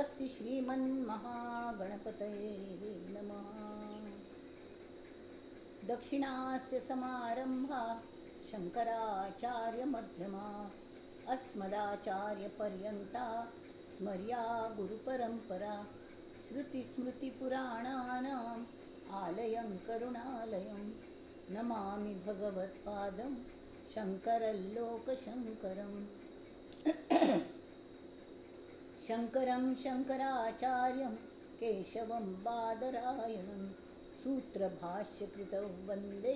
स्वस्ति श्रीमन्महागणपतये नमः. दक्षिणास्य समारंभा शंकराचार्यमध्यमा अस्मदाचार्यपर्यन्ता स्मर्या गुरुपरंपरा. श्रुतिस्मृतिपुराणानाम् आलयं करुणालयं नमामि भगवत्पादं शंकरलोकशंकरम्. शंकरं शंकराचार्यं केशवं बादरायणं सूत्रभाष्यकृतौ वंदे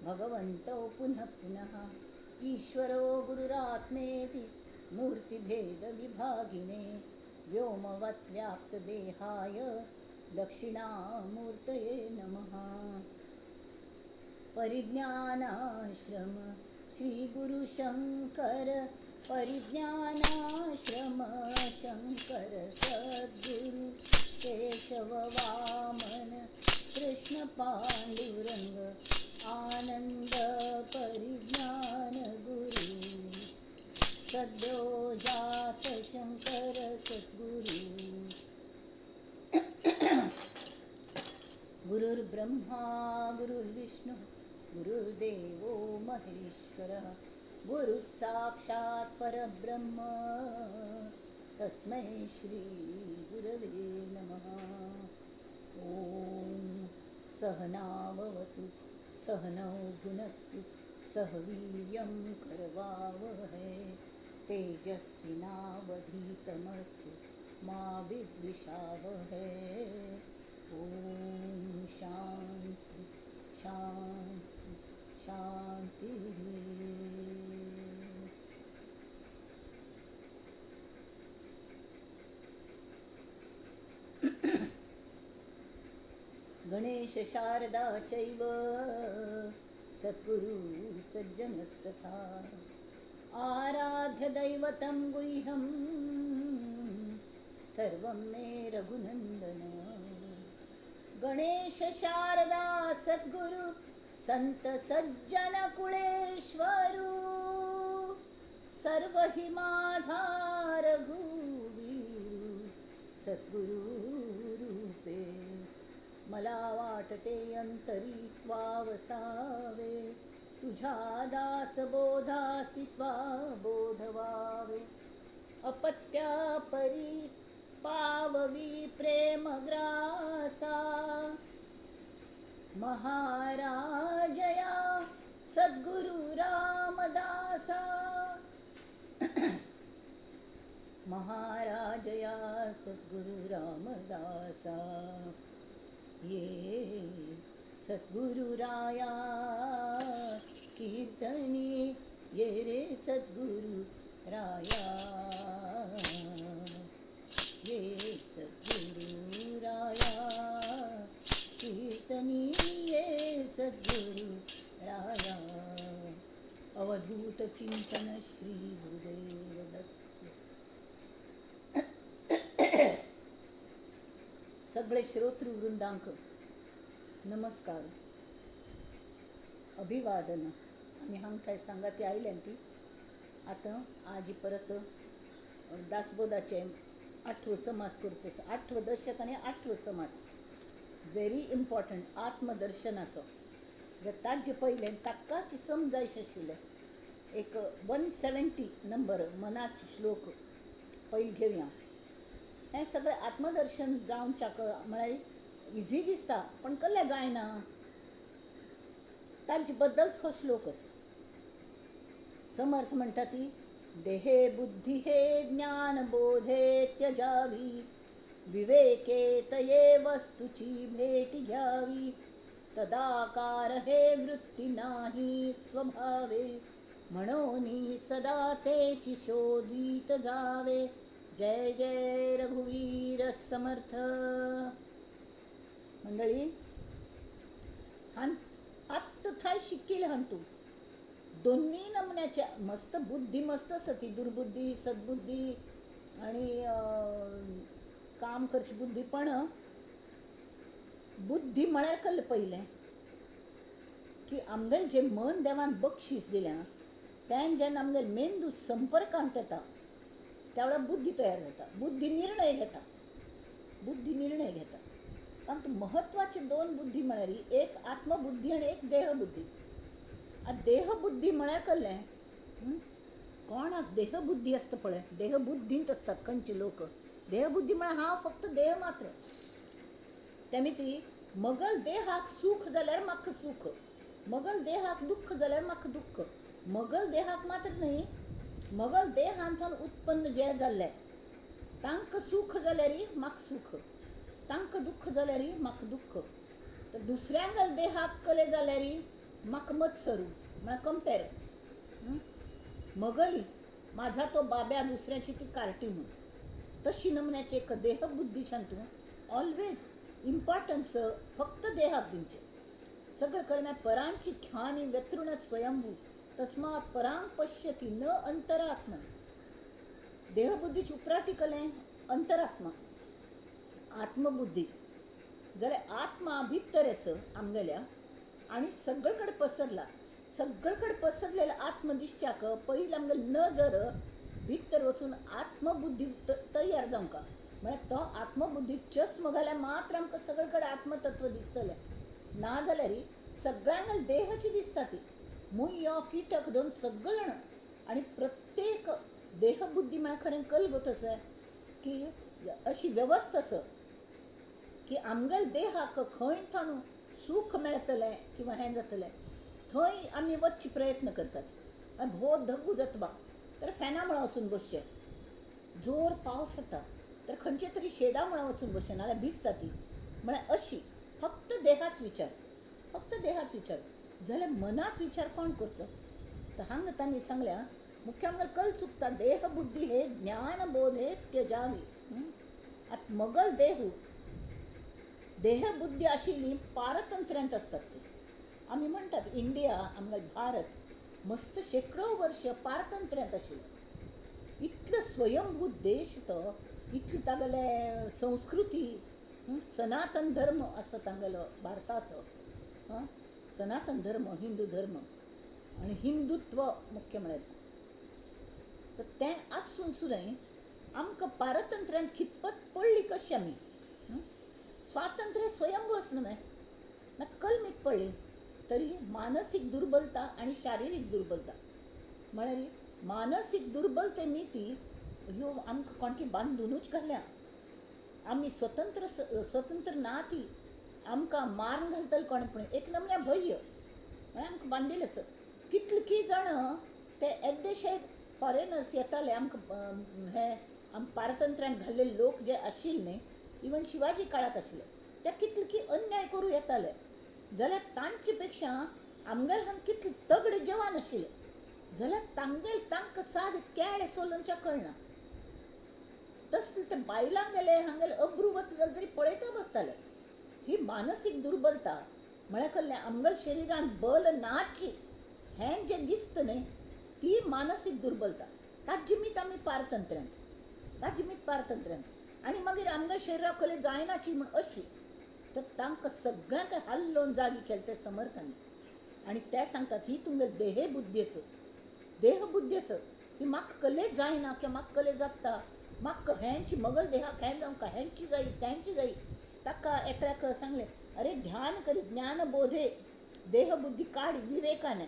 भगवन्तौ पुनः पुनः. ईश्वरो गुरुरात्मेति मूर्तिभेदविभागिने व्योमवत् व्याप्तदेहाय दक्षिणामूर्तये नमः. परिज्ञानाश्रम श्री गुरुशंकर परिज्ञानाश्रम शंकर सद्गुरु केशव वामन कृष्ण पांडुरंग आनंद परिज्ञान गुरु सद्यो जात शंकर सद्गुरु. गुरुर्ब्रह्मा गुरुर्विष्णु गुरुर्देवो महेश्वरः गुरुः साक्षात् परब्रह्म तस्मै श्री गुरवे नमः. ॐ सहनाववतु सहनौ भुनक्तु सह वीर्यं करवावहै तेजस्विनावधीतमस्तु मा विद्विषावहै. ॐ शांती शांती शांती. गणेश शारदा चैव सद्गुरु सज्जनस्तथा आराध्य दैवतं गुह्यं सर्वं मे रघुनंदन. गणेश शारदा सद्गुरु संत सज्जन कुळेश्वरू सर्व हि माझा रघुवीरू सद्गुरु रूपे. मला वाटते अंतरी त्वा वसावे तुझ्या दासबोधासी त्वा बोधवावे. अपत्या परी पाववी प्रेमग्रासा महाराजया सद्गुरु रामदासा. महाराजया सद्गुरु रामदासा. ये सद्गुरुराया कीर्तनी ये रे सद्गुरु राया. ये सद्गुरुराया कीर्तनी ये सद्गुरु राया. अवधूत चिंतन श्री गुरुदेव दत्त. सगळे श्रोतृवृंदांक नमस्कार, अभिवादन. आमी हांगा सांगाती आयल्यान ती आतां आजी परत दासबोधाचे आठवो समास करचो. आठवो दशक आनी आठवो समास व्हेरी इम्पॉर्टंट आत्मदर्शनाचो. जर ताजे पयलें ताकाच समजायचें आशिल्लें. एक 170 नंबर मनाचे श्लोक पयलीं घेवया. हें सगळें आत्मदर्शन जावच्याक म्हळ्यार इजी दिसता पण कसलें जायना. ताजे बद्दलच हो श्लोक आसा. समर्थ म्हणटा ती देहे बुद्धी हे ज्ञान बोधे त्यजावी विवेके तये वस्तूची भेट घ्यावी तदाकार हे वृत्ती नाही स्वभावे म्हणून सदा तेची शोधित जावे. जय जय रघुवीर समर्थ. मंडळी हान आत्त थाय शिकेल हान तूं दोन्ही नमुन्याच्या मस्त बुद्धी मस्त आसा ती दुर्बुद्धी सद्बुद्धी आणि काम करची बुद्धी. पण बुद्धी म्हळ्यार कसलें पयलें की आमगेलें जें मन देवान बक्षीस दिलें तें जेन्ना आमगेले मेंदू संपर्कांत येता त्या वेळार बुद्धी तयार जाता. बुद्धी निर्णय घेता. बुद्धी निर्णय घेता. तातूंत म्हत्वाची दोन बुद्धी म्हळ्यार एक आत्मबुद्धी आनी एक देहबुद्धी. आतां देहबुद्धी म्हळ्यार कसलें, कोणाक देहबुद्धी आसता पळय, देहबुद्धींत आसतात खंयचे लोक. देहबुद्धी म्हळ्यार हांव फक्त देह मात्र. तेमी ती मगल देहाक सूख जाल्यार म्हाका सूख, मगल देहाक दुख्ख जाल्यार म्हाका दुख्ख, मगल देहाक मात्र न्हय, मगल देहांतल्यान उत्पन्न जें जाल्लें तांकां सूख जाल्यार म्हाका सूख, तांकां दुख्ख जाल्यार म्हाका दुख्ख. तर दुसऱ्यांगल देहाक कले जाल्यार म्हाका मत्सरू म्हळ्यार कंपेर. मगली माझा तो बाब्या दुसऱ्याची ती कार्टी म्हूण. तशी नमुन्याची एक देहबुद्धीच्यान तूं ऑलवेज इम्पॉर्टन्स फक्त देहाक दिवचें. सगळें करण्या परांची ख्यानी व्यतृण स्वयंभू तस्मात परांग पश्यती न अंतरात्मा. देहबुद्धीची उपराटी कलें अंतरात्मा, आत्मबुद्धी. जाल्यार आत्मा भितर आसा आमगेल्या आनी सगळे कडेन पसरला. सगळे कडेन पसरलेला आत्म दिसच्याक पयलीं आमगेली नजर भितर वचून आत्मबुद्धी तयार जावंक. म्हळ्यार तो आत्मबुद्धी चस्म घाल्यार मात्र आमकां सगळे कडेन आत्मतत्व दिसतलें, ना जाल्यार सगळ्यांक देहची दिसता ती मुयो किटक दोन सगळे जाण. आनी प्रत्येक देहबुद्धी म्हळ्यार खरें कल तसो की अशी वेवस्था आसा की आमगेल्या देहाक खंय थावन सूख मेळटलें किंवा हें जातलें थंय आमी वचचे प्रयत्न करतात. भोव धगू जाता तर फॅना मुळा वचून बसचें, जोर पावस येता तर खंयचे तरी शेडा मुळा वचून बसचें, नाजाल्यार भिजता ती. म्हळ्यार अशी फक्त देहाच विचार, फक्त देहाच विचार. जाल्यार मनाच विचार कोण करचो? तर हांगा तांणी सांगल्या मुख्य आमकां कल चुकता. देहबुद्धी हे ज्ञानबोधे त्यजावी. आतां मगल देहू देहबुद्धी आशिल्ली पारतंत्र्यांत आसतात ती. आमी म्हणटात इंडिया आमगेलो भारत मस्त शेंकडो वर्ष पारतंत्र्यांत आशिल्लो. इतलो स्वयंभू देश तो, इतली तागेले संस्कृती, सनातन धर्म आसा तांगेलो भारताचो, सनातन धर्म, हिंदू धर्म आनी हिंदुत्व मुख्य म्हळ्यार. तर तें आसून सुद्दां आमकां पारतंत्र्यांत खितपत पडली कशी आमी? स्वातंत्र्य स्वयंभू आसना न्हय, ना कलमीत पडली तरी मानसीक दुर्बलता आनी शारिरीक दुर्बलता. म्हळ्यार मानसीक दुर्बलते मिती ह्यो आमकां कोणकी बांदुनूच घाल्या. आमी स्वतंत्र स्वतंत्र ना ती आमकां मारून घालतले कोणें पूण एक नमन्या भंय म्हळ्यार आमकां बांदिल्लें आसा. कितले की जाण ते येद्देशे फॉरेनर्स येताले आमकां हे आम पारतंत्र्यांत घाल्ले लोक जे आशिल्ले न्हय, इवन शिवाजी काळाक आशिल्ले, ते कितले की अन्याय करूं येताले. जाल्यार तांचे पेक्षा आमगेले हांगा कितले तगडे जवान आशिल्ले, जाल्यार तांगेले तांकां साद केळें सोलूनच्या कळना. तसले ते बायलांक गेले हांगेले अब्रू वता जाल्यार तरी पळयता बसताले. ही मानसीक दुर्बलता म्हळ्यार कसलें आमगेल्या शरिरांत बल नाची हें जें दिसता न्हय ती मानसीक दुर्बलता. ताजे निमित्त आमी पारतंत्र्यांत, ताजे निमित्त पारतंत्र्यांत. आनी मागीर आमगेल्या शरिराक कसलें जायनाची म्हूण अशी. तर तांकां सगळ्यांक हाल्लोवन जागी केले ते समर्थांनी. आनी ते सांगतात ही तुमगे देहबुद्धी आसा, देहबुद्धी आसा की म्हाका कसलें जायना किंवा म्हाका कसलें जाता, म्हाका हेंची मगल देहाक हें जावंक हेंची जायी तेंची जायी. ताका एकल्याक सांगलें अरे ध्यान करी ज्ञानबोधे देहबुद्धी काड विवेकाने.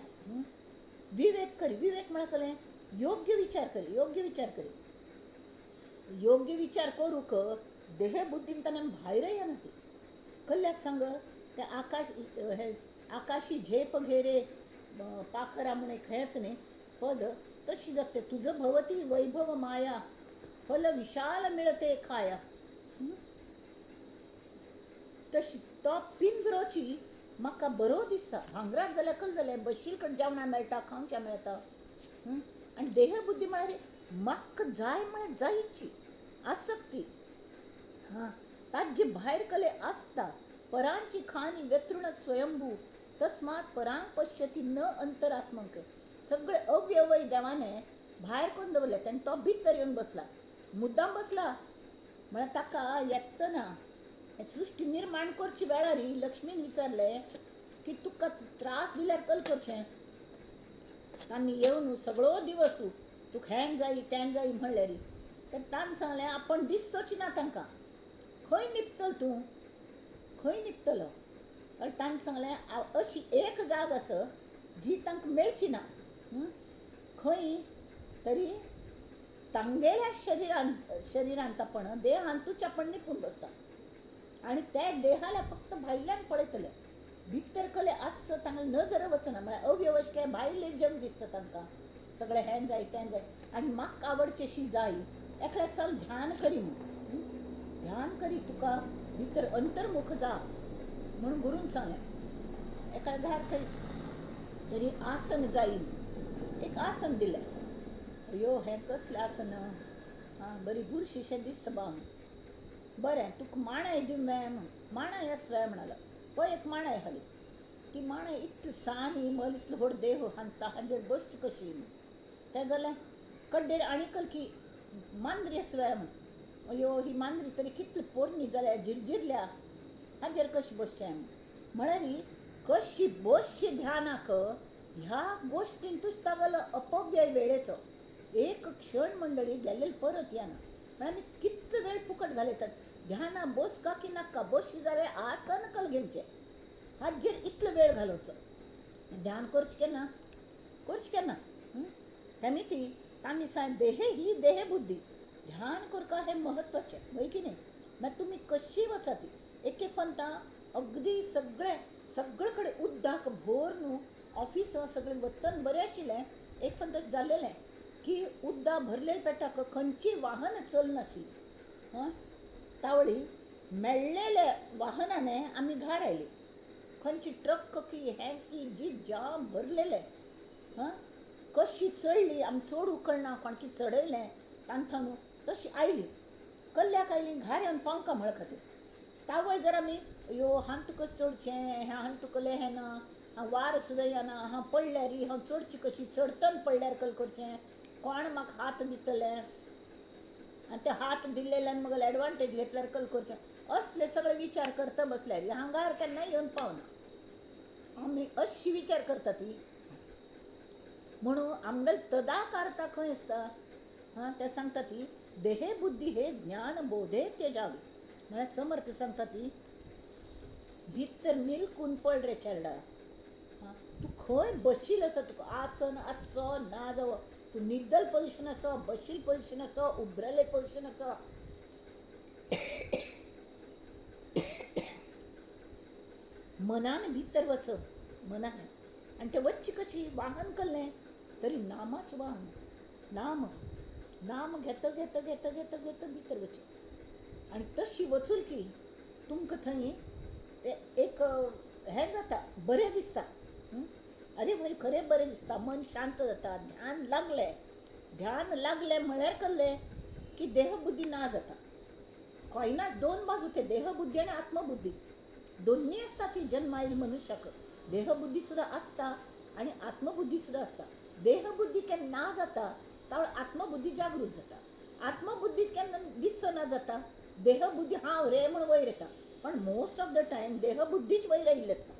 विवेक करी, विवेक म्हळ्यार कसलें योग्य विचार करी, योग्य विचार करी. योग्य विचार करूंक देहबुद्धीन ताणें भायर येना ती. कल्ल्याक सांग ते आकाश हे आकाशी झेप घेरे पाखरा म्हूण एक हें आसा न्हय पद, तशी जाता तुजं भवती वैभव माया फल विशाल मिळते खाया. तशी तो पिंजरोची म्हाका बरो दिसता. भांगरात जाल्यार कल जालें बशील कडेन जेवणां मेळटा, खावच्या मेळटा. आनी देहबुद्धी म्हळ्यार म्हाका जाय म्हळ्यार जायची आसक्ती. हां, ताजे भायर कले आसता. परांची खानी व्यतृण स्वयंभू तस्मात परांग पश्यती न अंतरात्मक. सगळे अव्यवय देवाने भायर करून दवरले आनी तो भितर येवन बसला, मुद्दाम बसला. म्हळ्यार ताका येतना सृश्टी निर्माण करचे वेळार लक्ष्मीन विचारलें की तुका त्रास दिल्यार कल करचें? तांणी येवन सगळो दिवस तुका हें जायी तें जायी म्हणल्यार तर ताणें सांगलें आपण दिसचोच ना तांकां. खंय निपतल तूं, खंय निपतलो? तर ताणें सांगलें अशी एक जाग आसा जी तांकां मेळची ना. खंय तरी तांगेल्या शरिरान शरिरांत आपण देहांतूच आपण निपून बसता आनी त्या देहाला फक्त भायल्यान पळयतले, भितर कले आसत तांकां नजर वचना. म्हळ्यार अव्यवश काय भायलें जग दिसता तांकां, सगळें हें जाय तें जाय आनी म्हाका आवडचेशी जाय. एकल्याक सांग ध्यान करी म्हूण, ध्यान करी तुका भितर अंतर्मुख जा म्हणून गुरून सांगलें. एका घार थंय तरी आसन जाय, एक आसन दिलें. अयो हें कसलें आसन, आं बरी बुरशीशें दिसता बा. बरें तुका माणाय दिवं म्हूण, माणाय आसवाय म्हणालो. पळय एक माणाय हाडली, ती माणाय इतली सान मल इतलो व्हड देह हांता हाजेर बसची कशी. तें जालें कड्डेर आनी कलकी मांद्री आसवाय म्हूण. अयो ही मांद्री तरी कितली पोरणी जाल्या, झिरझिरल्या, हाजेर कशी बसचें. म्हळ्यार कशी बसची ध्यानाक ह्या गोश्टींतूच तागेलो अपव्यय वेळेचो. एक क्षण मंडळी गेल्ले परत येना. म्हळ्यार आमी कितलो वेळ फुकट घालयतात. ध्याना बसका की नाका, बसची जाल्यार आसन कल घेवचें, हाजेर इतलो वेळ घालोवचो. ध्यान करचें केन्ना, करचें केन्ना. तेमी ती तांणी सांग देहे ही देह बुद्धी, ध्यान करका हें म्हत्वाचें वय की न्ही. मागीर तुमी कशी वचात एक एक पंता अगदी सगळे सगळे कडेन उद्दाक भर न्हू ऑफिस सगळें वतन बरें आशिल्लें. एक पण तशें जाल्लेलें की उद्दा भरलेले पेटाक खंयची वाहन चलनाशिल्ली. हां तावळी मेळ्ळेल्या वाहनाने आमी घार आयली. खंयची ट्रक की हें की जी जाम भरलेले. हां कशी चडली आमी चड उकळना, कोणकी चडयलें तांकां न्हू तशी आयली. कल्ल्याक आयली घार येवन पावंका म्हळ खातीर. तावळ जर आमी अयो हांव तुका चडचें, हें हांव तुकलें हें ना, हांव वार सुद्दां येना, हांव पडल्यार हांव चडची कशी, चडतन पडल्यार कल करचें, कोण म्हाका हात दितले आनी ते हात दिल्लेल्यान मगेले एडवांटेज घेतल्यार कल करचें, असले सगळे विचार करता बसल्यार हांगार केन्ना येवन पावना. आमी अशी विचार करता ती म्हणून आमगेले तदाकारता खंय आसता. हां ते सांगता ती देहे बुद्धी हे ज्ञान बोधे त्यजावी. म्हळ्यार समर्थ सांगता ती भितर निलकून पड रे चेरडा. हां तूं खंय बशील आसा, तुका आसन आसो ना जावो, तूं निद्दल पोजिशन आसो, बशील पोजिशन आसो, उब्रले पोजिशन आसो, मनान भितर वच मनान. आनी ते वच्ची कशी वाहन करलें तरी नामाचें वाहन, नाम नाम घेता घेता घेता घेता घेता भितर वचचें. आनी तशी वचूल की तुमकां थंय ते एक हें जाता, बरें दिसता. अरे भाई खरें बरें दिसता, मन शांत जाता. ध्यान लागलें, ध्यान लागलें म्हळ्यार कळ्ळें की देहबुद्धी ना जाता. कॉयना दोन बाजू ते देहबुद्धी आनी आत्मबुद्धी दोन्ही आसता. ती जन्मायल मनुष्याक देहबुद्धी सुद्दां आसता आनी आत्मबुद्धी सुद्दां आसता. देहबुद्धी केन्ना ना जाता तावळ आत्मबुद्धी जागृत जाता. आत्मबुद्धी केन्ना दिसना जाता, देहबुद्धी हांव रे म्हूण वयर येता. पण मोस्ट ऑफ the time देहबुद्धीच वयर आयिल्ली आसता.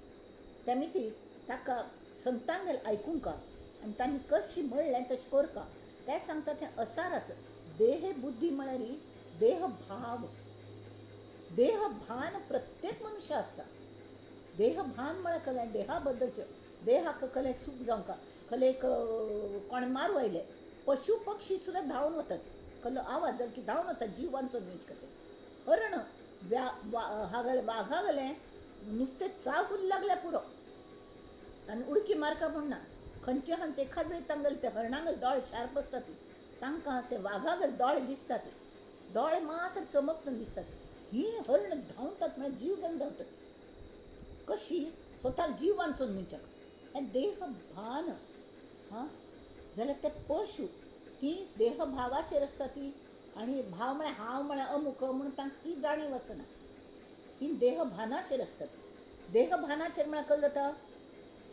तेमी ती ताका संतांक आयकूंक आनी तांणी कशी म्हणलें तशें करका. ते सांगता तें असार आसा. देहबुद्धी म्हळ्यार देहभाव, देहभान प्रत्येक मनुष्य आसता. देहभान म्हळ्यार कलें देहा बद्दलचें, देहाक कलेक सूख जावंका, कलेक कोण मारू आयलें, पशु पक्षी सुद्दां धांवन वतात. कलो आवाज जालो की धांवन वतात जीव वांचोवन वचचे खातीर. हरण हागले वाघा गेलें नुस्तें चावून लागलें पुरो आनी उडकी मारका म्हूण ना. खंयचे हान एखाद वेळ तांगेले ते हरणांगेले दोळे शार्प आसता ती, तांकां ते वाघागेले दोळे दिसता, ते दोळे मात्र चमकतना दिसतात. ही हरण धांवतात म्हळ्यार जीव घेवन धांवतात कशी स्वताक जीव वांचोवन मनशाक. हें देहभान. हां जाल्यार ते पशु ती देहभावाचेर आसता ती. आनी भाव म्हळ्यार हांव म्हळ्यार अमुक म्हणून तांकां ती जाणीव आसना. ती देहभानाचेर आसतात. देहभानाचेर म्हळ्यार कशें जाता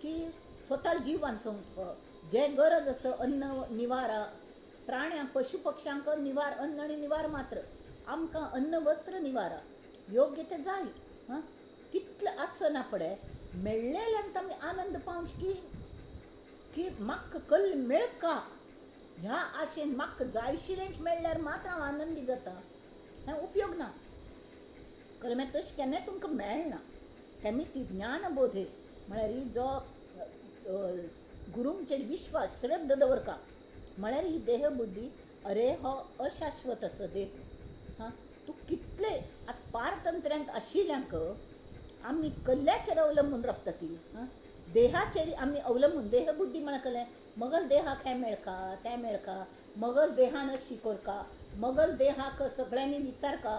की स्वताक जीव वांचोवंक जे गरज आसा अन्न निवारा, प्राण्यांक पशु पक्ष्यांक निवार अन्न आनी निवार मात्र, आमकां अन्न वस्त्र निवारा योग्य ते जाय. हां कितलें आसना पडे मेळ्ळेल्यान आमी आनंद पावचे की की म्हाका कल्ल मेळका ह्या आशेन म्हाका जायशिलेंच मेळ्ळ्यार मात्र हांव आनंदी जाता, हें उपयोग ना. कळ्ळें मागीर तशें केन्नाय तुमकां मेळना. तेमी ती ज्ञानबोधे म्हळ्यार जो गुरूंचेर विश्वास श्रद्धा दवरता म्हळ्यार ही देहबुद्धी अरे हो अशाश्वत आसा देह. हां, तूं कितले आतां पारतंत्र्यांत आशिल्ल्यांक आमी कल्ल्याचेर अवलंबून रावता ती. हां, देहाचेर आमी अवलंबून देहबुद्धी म्हळ्यार कळ्ळें मगल देहाक हें मेळका तें मेळका, मगल देहान अशी करका, मगल देहाक सगळ्यांनी विचारका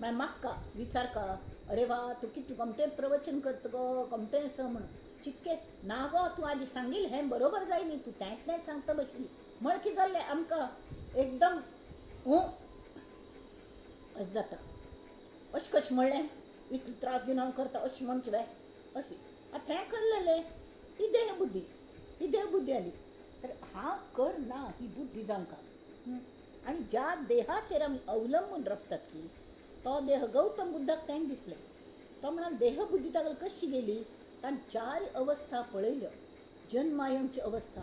म्हळ्यार मागका विचारका, अरे वा तूं कितलें गोमटें प्रवचन करता गो, गोमटें आसा म्हूण चिक्के ना गो तूं आजी सांगील हें बरोबर जाय न्ही, तूं तेंच तेंच सांगता बशिल्ली म्हळ कितें जाल्लें आमकां एकदम अशें जाता. अशें कशें म्हणलें, इतलो त्रास घेवन हांव करता अशें म्हणचें वे अशें. आतां हें कळ्ळें ही देहबुद्धी, ही देहबुद्धी आली तर हांव कर ना ही बुद्धी जावंका. आनी ज्या देहाचेर आमी अवलंबून रावतात की तो देह गौतम बुद्धाक तें दिसलें. तो म्हणाल देहबुद्धी ताका कशी गेली, ताणें चार अवस्था पळयल्यो, जन्मा येवची अवस्था,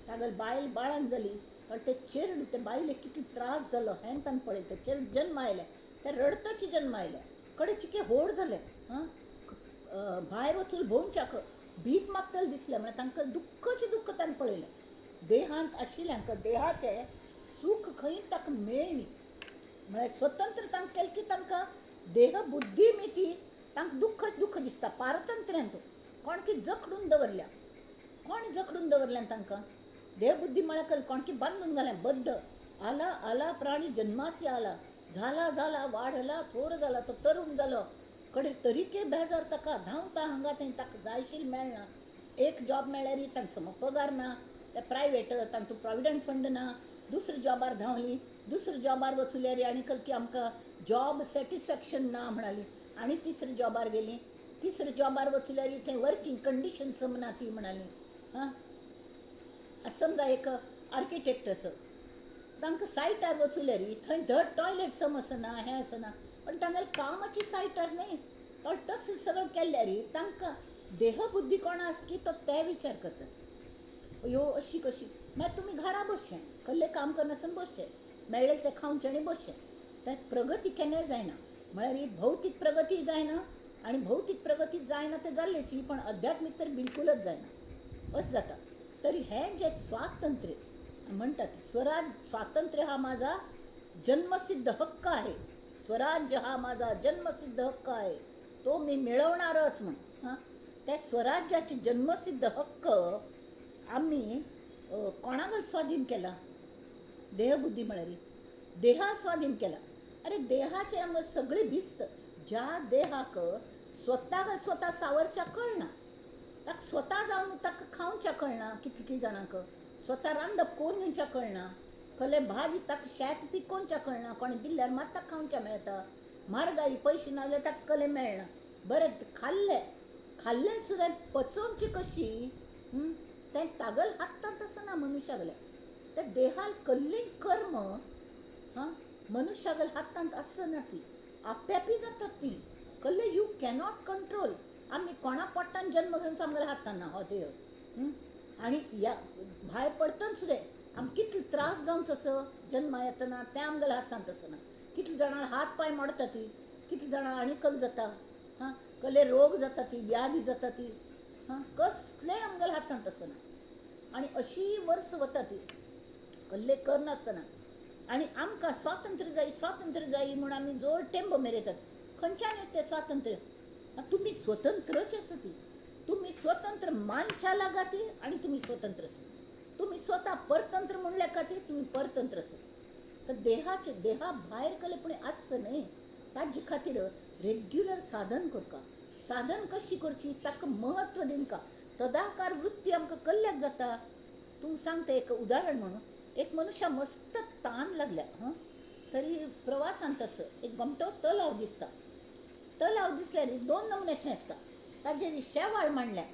तागेली बायल बाळान जाली, पण ते चेरडू ते बायलेक कितलो त्रास जालो हें ताणें पळयलें. ते चेरडू जन्मा आयलें, ते रडतच जन्मा आयलें, कडे चिके होड जालें, हां, भायर वचून भोंवच्याक भीक मागतलें दिसलें. म्हळ्यार तांकां दुख्खचें दुख्ख ताणें पळयलें. देहांत आशिल्ल्यांक देहाचें सूख खंय ताका मेळ्ळी म्हळ्यार स्वतंत्र तांकां केलें की तांकां देहबुद्धी मिती तांकां दुख्खच दुख्ख दिसता. पारतंत्र्यांत कोण की जखडून दवरल्या, कोण जखडून दवरल्या तांकां देहबुद्धी म्हळ्यार कोण की बांदून घाल्या बद्ध. आला आला प्राणी जन्मासी आला, झाला झाला वाढला थोर झाला, तो तरुण जालो कडे तरीके बेजार ताका धांवता हांगा थंय, ताका जायशील मेळना. एक जॉब मेळ्ळ्यार तांचो पगार ना, ते प्रायवेट तांतू प्रॉविडंट फंड ना, दुसऱ्या जॉबार धांवली, दुसऱ्या जॉबार वचुल्यार आनी की आमकां जॉब सॅटिस्फॅक्शन ना म्हणाली आनी तिसऱ्या जॉबार गेली, तिसऱ्या जॉबार वचुल्यार थंय वर्किंग कंडिशन समना ती म्हणाली. हां, आतां समजा एक आर्किटेक्ट आसा, तांकां सायटार वचुल्यार थंय धड टॉयलेट सम आसना, हें आसना, पण तांगेले कामाची सायटार न्हय तो तसलें सगळें केल्यार तांकां देहबुद्धी कोण आसा की तो ते विचार करतात ह्यो अशी कशी. मागीर तुमी घरा बसचें, कसलें काम करनासतना बसचें, मेळ्ळें तें खावचें आनी बसचें. तर प्रगती केन्नाय जायना, म्हळ्यार ही भौतीक प्रगती जायना आनी भौतीक प्रगती जायना तें जाल्लेची, पण अध्यात्मीक तर बिलकुलच जायना अशें जाता. तरी हें जें स्वातंत्र्य म्हणटात, स्वराज स्वातंत्र्य हा माझा जन्मसिद्ध हक्क आहे, स्वराज्य हा माझा जन्मसिद्ध हक्क आहे, तो मी मिळवणारच म्हूण. हां, त्या स्वराज्याचे जन्मसिद्ध हक्क आमी कोणाक स्वाधीन केला? देहबुद्धी म्हळ्यार देहा स्वाधीन केला. अरे देहाचेर आमकां सगळी भिस्त, ज्या देहाक स्वताक स्वता सावरच्या कळना, ताका स्वता जावन ताका खावच्या कळना, कितलीं जाणांक स्वता रांदप कोण घेवच्या कळना, कसले भाजी ताका शेत पिकोवच्या कळना, कोणें दिल्यार मात ताका खावच्या मेळटा, म्हारगाई पयशे ना जाल्यार ताका कसलें मेळना. बरें खाल्लें खाल्लें सुद्दां पचोवची कशी तें तागल हातांत आसना मनुष्यागल्या. त्या देहाल कल्ली कर्म हां मनुष्यागल हातांत आसना, ती आप्यापी जातात ती कल्ले you cannot control. आमी कोणा पोटान जन्म घेवन आमगेल्या हातान ना हो देह, आनी ह्या भायर पडटना सुद्दां आमकां कितले त्रास जावचो असो जन्मा येतना तें आमगेल्या हातांत आसना. कितले जाणां हात पांय मोडटा ती, कितले जाणां आनी कल जाता, हां कसले रोग जाता ती, व्याधी जाता ती, हां कसलें आमगेल्या हातांत आसना. आनी अशी वर्स वता ती कसलें करनासतना. आनी आमकां स्वातंत्र्य जाय स्वातंत्र्य जाय म्हूण आमी जोर टेंबो मेरयतात. खंयच्यान येता तें स्वातंत्र्य? तुमी स्वतंत्रच आसा ती, तुमी स्वतंत्र मानच्या लागा ती आनी तुमी स्वतंत्र आसा. तुमी स्वता परतंत्र म्हणल्या खातीर तुमी परतंत्र आसा. तर देहाचे देहा भायर कलें पूण आसचो न्हय, ताजे खातीर रेग्युलर साधन करका. साधन कशी करची ताका म्हत्व दिवका. तदाकार वृत्ती आमकां कल्ल्याक जाता. तुमकां सांगता एक उदाहरण म्हणून, एक मनुष्या मस्त तान लागल्या, हां, तरी प्रवासांत आस एक गोमटो तलाव दिसता. तलाव दिसल्यार दोन नमुन्याचें आसता, ताजेर शेवाळ मांडल्या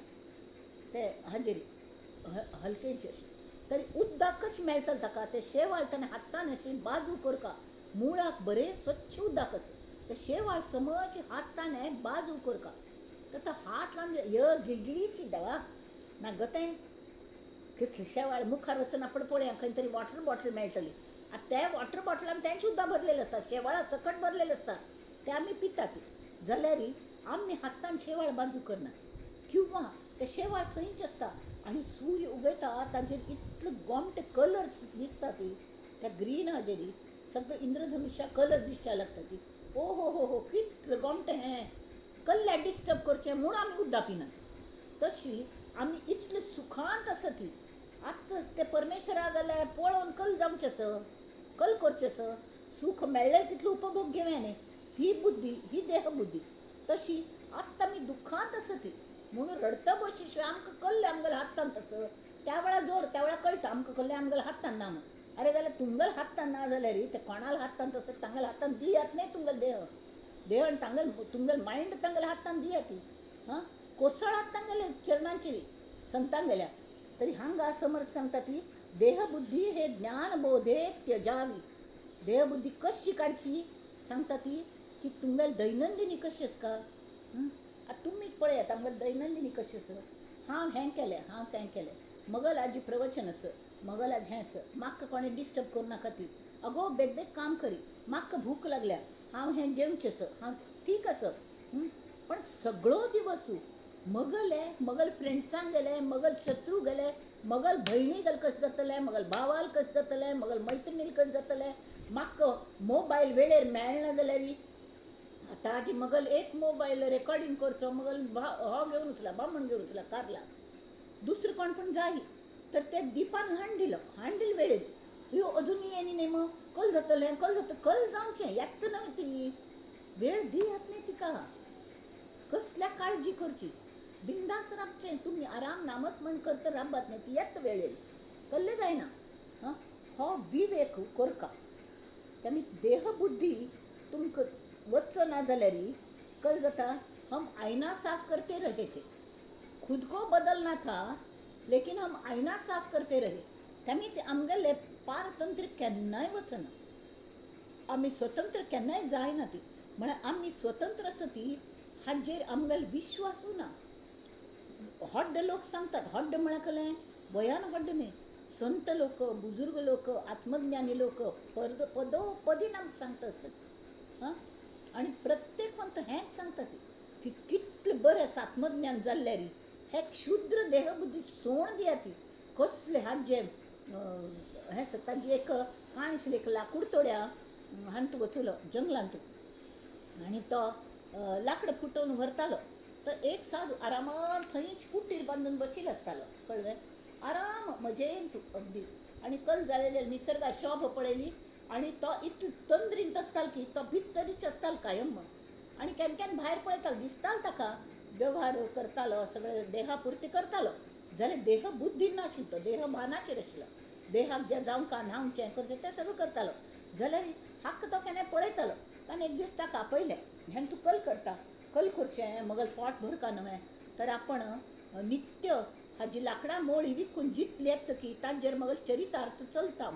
ते हाजेर हलकेचे अशें, तरी उदक कशें मेळचलें ताका? ते शेवाळ ताणें हातान अशी बाजू करका, मुळाक बरें स्वच्छ उदक आसा, ते शेवाळ समज हातान बाजू करका, तर तो हात लावन य गिळगिळीची दवा ना गो तें कितलें शेवाळ मुखार वचून आपण पळोवया खंय तरी वॉटर बॉटल मेळटली. आतां त्या वॉटर बॉटलान तेंच उदक भरलेलें आसता, शेवाळा सकट भरलेलें आसता. ते आमी पितात जाल्यार आमी हातान शेवाळ बाजू करनात किंवा ते शेवाळ थंयच आसता आनी सूर्य उगयता ताजेर इतले गोमटे कलर्स दिसता ती त्या ग्रीन हाजेरी सगळे इंद्रधनुष्या कलर्स दिसच्या लागता ती ओ हो हो हो कितले गोमटे हें कल्ल्या डिस्टर्ब करचें म्हूण आमी उद्दां पिनात. तशी आमी इतले सुखांत आसा ती आतां ते परमेश्वरा जाल्यार पळोवन कल जावचें आसा, कल करचें आसा, सूख मेळ्ळें तितलो उपभोग घेवया न्ही. ही बुद्धी ही देहबुद्धी. तशी आत्तां आमी दुख्खांत आसा ती म्हणून रडता बशी शिवाय आमकां कल्लें आमगेल्या हातांत आसा त्या वेळार जोर त्या वेळार कळटा आमकां कल्लें आमगेल्या हातान ना म्हूण. अरे जाल्यार तुमगेल्या हातान ना जाल्यार ते कोणाल्या हातांत आसा तांगेल्या हातान दियात न्ही तुमगेलें देह देह आनी तांगेले तुमगेलें मायंड तांगेल्या हातान दियात ती हां कोसळात तांगेले चरणांचेर संतांगेल्या. तरी हांगा समर्थ सांगता ती देहबुद्धी हे ज्ञानबोधे त्यजावी. देहबुद्धी कशी काडची सांगता ती की तुमगेले दैनंदिनी कशी आसता. आतां तुमीच पळयात आमगेले दैनंदिनी कशी आसा. हांव हें केलें हांव तें केलें, मगल आजी प्रवचन आसा, मगल आज हें आसा, म्हाका कोणें डिस्टर्ब करूं नाका ती, अगो बेग बेग काम करी, म्हाका भूक लागल्या, हांव हें जेवचें आसा, हांव ठीक आसा. पण सगळो दिवस मगले मगल फ्रेंड्सांक गेले, मगल शत्रू गेले, मगल भयणी गेल कशें जातलें, मगल भावाल कशें जातलें, मगल मैत्रिणील कशें जातलें, म्हाका मोबायल वेळेर मेळना जाल्यार आतां आजी मगल एक मोबायल रेकॉर्डिंग करचो मगल हो घेवन वचला बामण घेवन वचला कारला दुसरें कोण पण जाय तर ते दिपान हाण दिलो हाण दिल वेळेर ह्यो अजून येनी न्ही मग कल जातलें कल जाता कल जावचें येता न्हय ती वेळ दियात न्ही तिका. कसल्या काळजी करची बिंदास राबचें तुमी आराम नामस्मरण करता राबात न्ही ती येता वेळेर कल्लें जायना. हां हो विवेक करका तेमी देहबुद्धी तुमकां वचना जाल्यार कल जाता. हम आयना साफ करते रहे थे, खुद को बदलना था लेकिन हम आयना साफ करते रहे. तेमी ते आमगेले पारतंत्र केन्नाय वचना, आमी स्वतंत्र केन्नाय जायना ती. म्हळ्यार आमी स्वतंत्र आसा ती हाजेर आमगेलो विश्वासूय ना. हड्ड लोक सांगतात, हड्ड म्हळ्यार कसलें वयान हड्ड न्ही, संत लोक बुजुर्ग लोक आत्मज्ञानी लोक पदोपदीन आमकां सांगता आसतात. हां आनी प्रत्येक पंत हेंच सांगता ती की कितलें बरें आसा आत्मज्ञान जाल्ल्यार हे क्षुद्र देहबुद्धी सोण दिया ती. कसले हाजे हें आसा ताजी एक काण आशिल्ली एक लाकूड तोड्या हातूंत वचलो जंगलांत आनी तो लाकडां फुटोवन व्हरतालो. तर एक साधू आरामान थंयच कुटीर बांदून बशिल्लो आसतालो कळ्ळें, आराम मजेन तूं अगदी. आनी कल जालेले निसर्गा शोभ पळयली आनी तो इतलो तंद्रींत आसतालो की तो भितरीच आसतालो कायम आनी केन्ना केन्ना भायर पळयतालो दिसतालो ताका व्यवहार करतालो सगळे देहा पुरती करतालो जाल्यार देह बुद्धी नाशिल्लो तो देह भानाचेर आशिल्लो. देहाक जें जावंक न्हावचें करचें तें सगळें करतालो जाल्यार हाका तो केन्ना पळयतालो. ताणें एक दीस ताका आपयलें, हें तूं कल करता कल करचें मगल पोट भरका न्हय तर आपण नित्य हाजी लाकडां मोळी विकून जितली येता की ताजेर मगल चरितार्थ चलता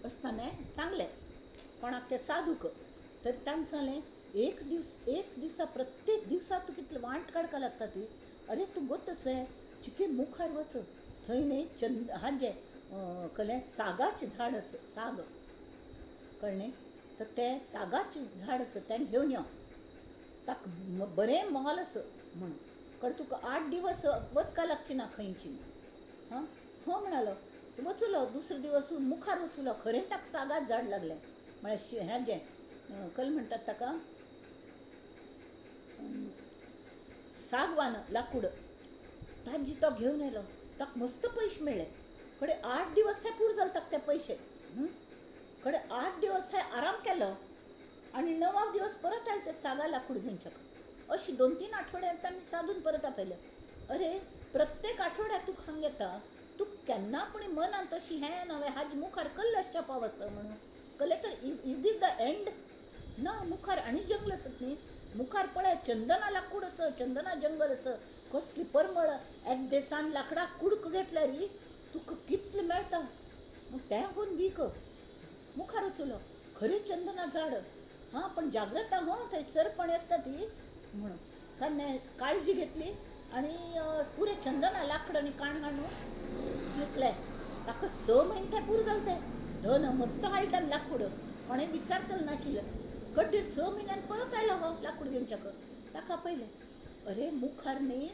अशें ताणें सांगलें कोणाक ते साधूक. तर ताणें सांगलें एक दीस एक दिवसा प्रत्येक दिवसा तूं कितले वांट काडपाक लागता ती. अरे तूं गोतसवे चिके मुखार वच थंय न्ही चंद हाजें कसलें सागाचें झाड आसा साग कळ्ळें न्ही, तर तें सागाचें झाड आसा तें घेवन यो, ताका बरें मोल आसा म्हणून कळ्ळें तुका 8 दिवस वचका लागची ना खंयची. हां हो म्हणालो वचलो दुसरो दिवस मुखार वचलो खरें ताका सागाच झाड लागलें म्हळ्यार हें जें कल म्हणटात ताका सागवान लाकूड ताजी तो घेवन आयलो ताका मस्त पयशे मेळ्ळे. कडे 8 दिवस थंय पूर जाले ताका ते पयशे. कडे 8 दिवस थंय आराम केलो आनी 9 दिवस परत आयले ते सागा लाकूड घेवन शकता. अशी 2-3 आठवड्यात तांणी साधून परत आपयले. अरे प्रत्येक आठवड्यात तूं हांगा येता तूं केन्ना पूण मनांत अशी हें नवें हाज मुखार कल्ल आसच्या पाव आसा म्हणून कल्लें तर is these the end ना. मुखार आनी जंगल आसत न्ही, मुखार पळय चंदना लाकूड आसा, चंदना जंगल आसा, कसली परमळ एक देसान लाकडाक कुडको घेतल्यार तुका कितलें मेळटा. मग तें कोण वीक मुखार वचलो खरें चंदना झाड हां पण जाग्रत हो थंय सरपण आसता ती म्हणून ताणें काळजी घेतली आनी पुरें चंदना लाकड आनी काण हाडून विकलें. ताका 6 म्हयने थंय पूर जालें तें धन मस्त हाडलें ताणें लाकूड कोणें विचारतलें नाशिल्लें. कड्डेर 6 म्हयन्यान परत आयलो हो लाकूड घेवच्याक. ताका पळयलें, अरे मुखार न्ही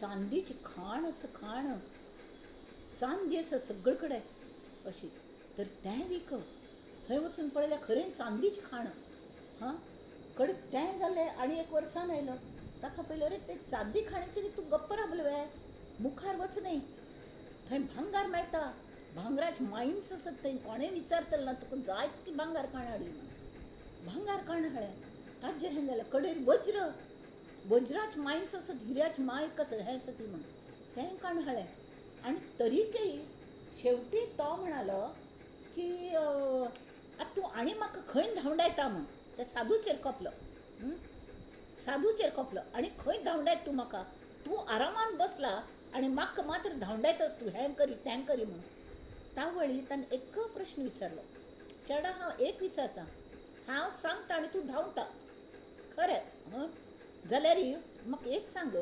चांदीची खाण आसा, खाण चांदी आसा सगळे कडेन अशी. तर तें विक. थंय वचून पळयल्यार खरें चांदीची खाण. हां, कडेन तें जालें. आनी एक वर्सान आयलो, ताका पळयलें, अरे ते चांदी खाणीचेर तूं गप्प रावलो वे, मुखार वच न्ही, थंय भांगार मेळटा, भांगराचे मायन्स आसत थंय, कोणें विचारतलें ना तुका, जाय तितली भांगार काण हाडली म्हूण. भांगार काण हाडलें, ताजेर हें जालें. कडेर वज्र, वज्राचे मायन्स आसत, हिऱ्याचे मायक आसत, हें आसत म्हूण तें काण हाडलें. आनी तरीकय शेवटी तो म्हणालो की आतां तूं आनी म्हाका खंय धांवडायता म्हूण. त्या साधूचेर कोपलो, साधूचेर कोपलो, आनी खंय धांवडायत तूं म्हाका, तूं आरामान बसला आनी म्हाका मात्र धांवडायतच तूं, हें करी तें करी म्हूण. तावळी ताणें एक प्रश्न विचारलो, चेडा हांव एक विचारता, हांव सांगता आनी तूं धांवता खरें हां, जाल्यार म्हाका एक सांग,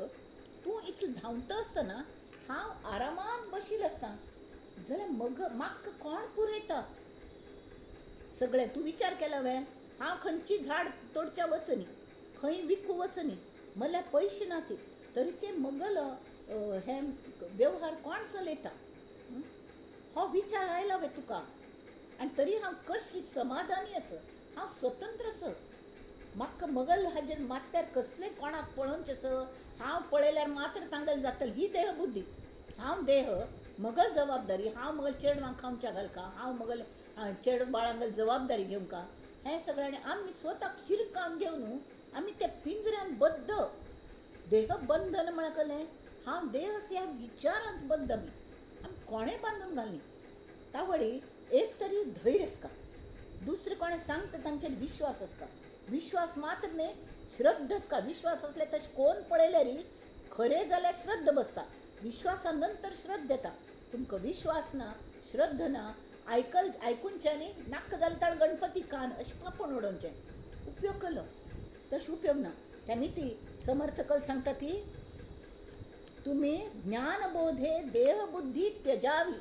तूं इतलें धांवता आसतना हांव आरामान बशिल्लें आसता जाल्यार मग म्हाका कोण पुरयता सगळें? तूं विचार केला वे? हांव खंयची झाड तोडच्या वचनी, खंय विकू वचनी, म्हळ्यार पयशे ना ती, तरी ते मगल हे वेव्हार कोण चलयता हो विचार आयला वे तुका? आनी तरी हांव कशी समाधानी आसा, हांव स्वतंत्र आसा, म्हाका मगल हाजेर मात्यार कसलें कोणाक पळोवचें आसा, हांव पळयल्यार मात्र तांगेलें जातलें, ही देहबुद्धी. हांव देह मगल जबाबदारी, हांव मगल चेडवांक खावच्या घालका, हांव मगल चेड बाळांगेल जबाबदारी घेवंका, हें सगळें. आनी आमी स्वताक शिरकाम घेवन आमी त्या पिंजऱ्यान बद्द, देह बंधन म्हळ्यार कसलें, हांव देह ह्या विचारांत बद्द, आमी आमी कोणें बांदून घालनी. तावळी एक तरी धैर्य आसता, दुसरें कोणें सांगता तांचेर विश्वास आसता, विश्वास मात्र न्ही श्रद्धा आसता. विश्वास आसल्यार तशें कोण पळयल्यार खरें जाल्यार श्रद्धा बसता, विश्वासा नंतर श्रद्धा येता. तुमकां विश्वास ना, श्रद्धा ना, आयकुनचें न्ही नाका जाल्यार ताण गणपती कान अशें पापून उडोवचें, उपयोग केलो तशें उपयोग ना. त्या ती समर्थकल सांगता ती, तुमी ज्ञानबोधे देहबुद्धी त्यजावी.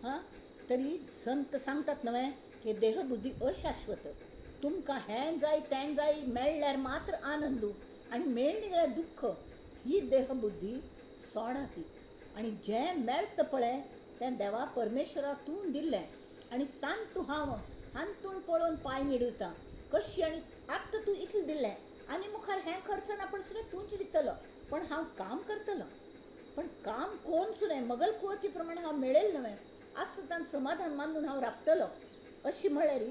हां, तरी संत सांगतात नव्हे की देहबुद्धी अशाश्वत, तुमकां हें जाय तें जाय मेळ्ळ्यार मात्र आनंद आनी मेळ्ळी जाल्यार दुख्ख, ही देहबुद्धी सोडा ती. आनी जें मेळटा पळय तें देवा परमेश्वरा तूं दिल्लें आनी तांतू हांव हातून पळोवन पांय निडुता कशी, आनी आत्तां तूं इतलें दिल्लें आनी मुखार हें खर्च ना पण सुद्दां तूंच दितलो, पण हांव काम करतलो, पण काम कोण सुद्दां मगल कुवती प्रमाणे हांव मेळेल न्हय, आसता तांकां समाधान मानून हांव राबतलो, अशी म्हळ्यार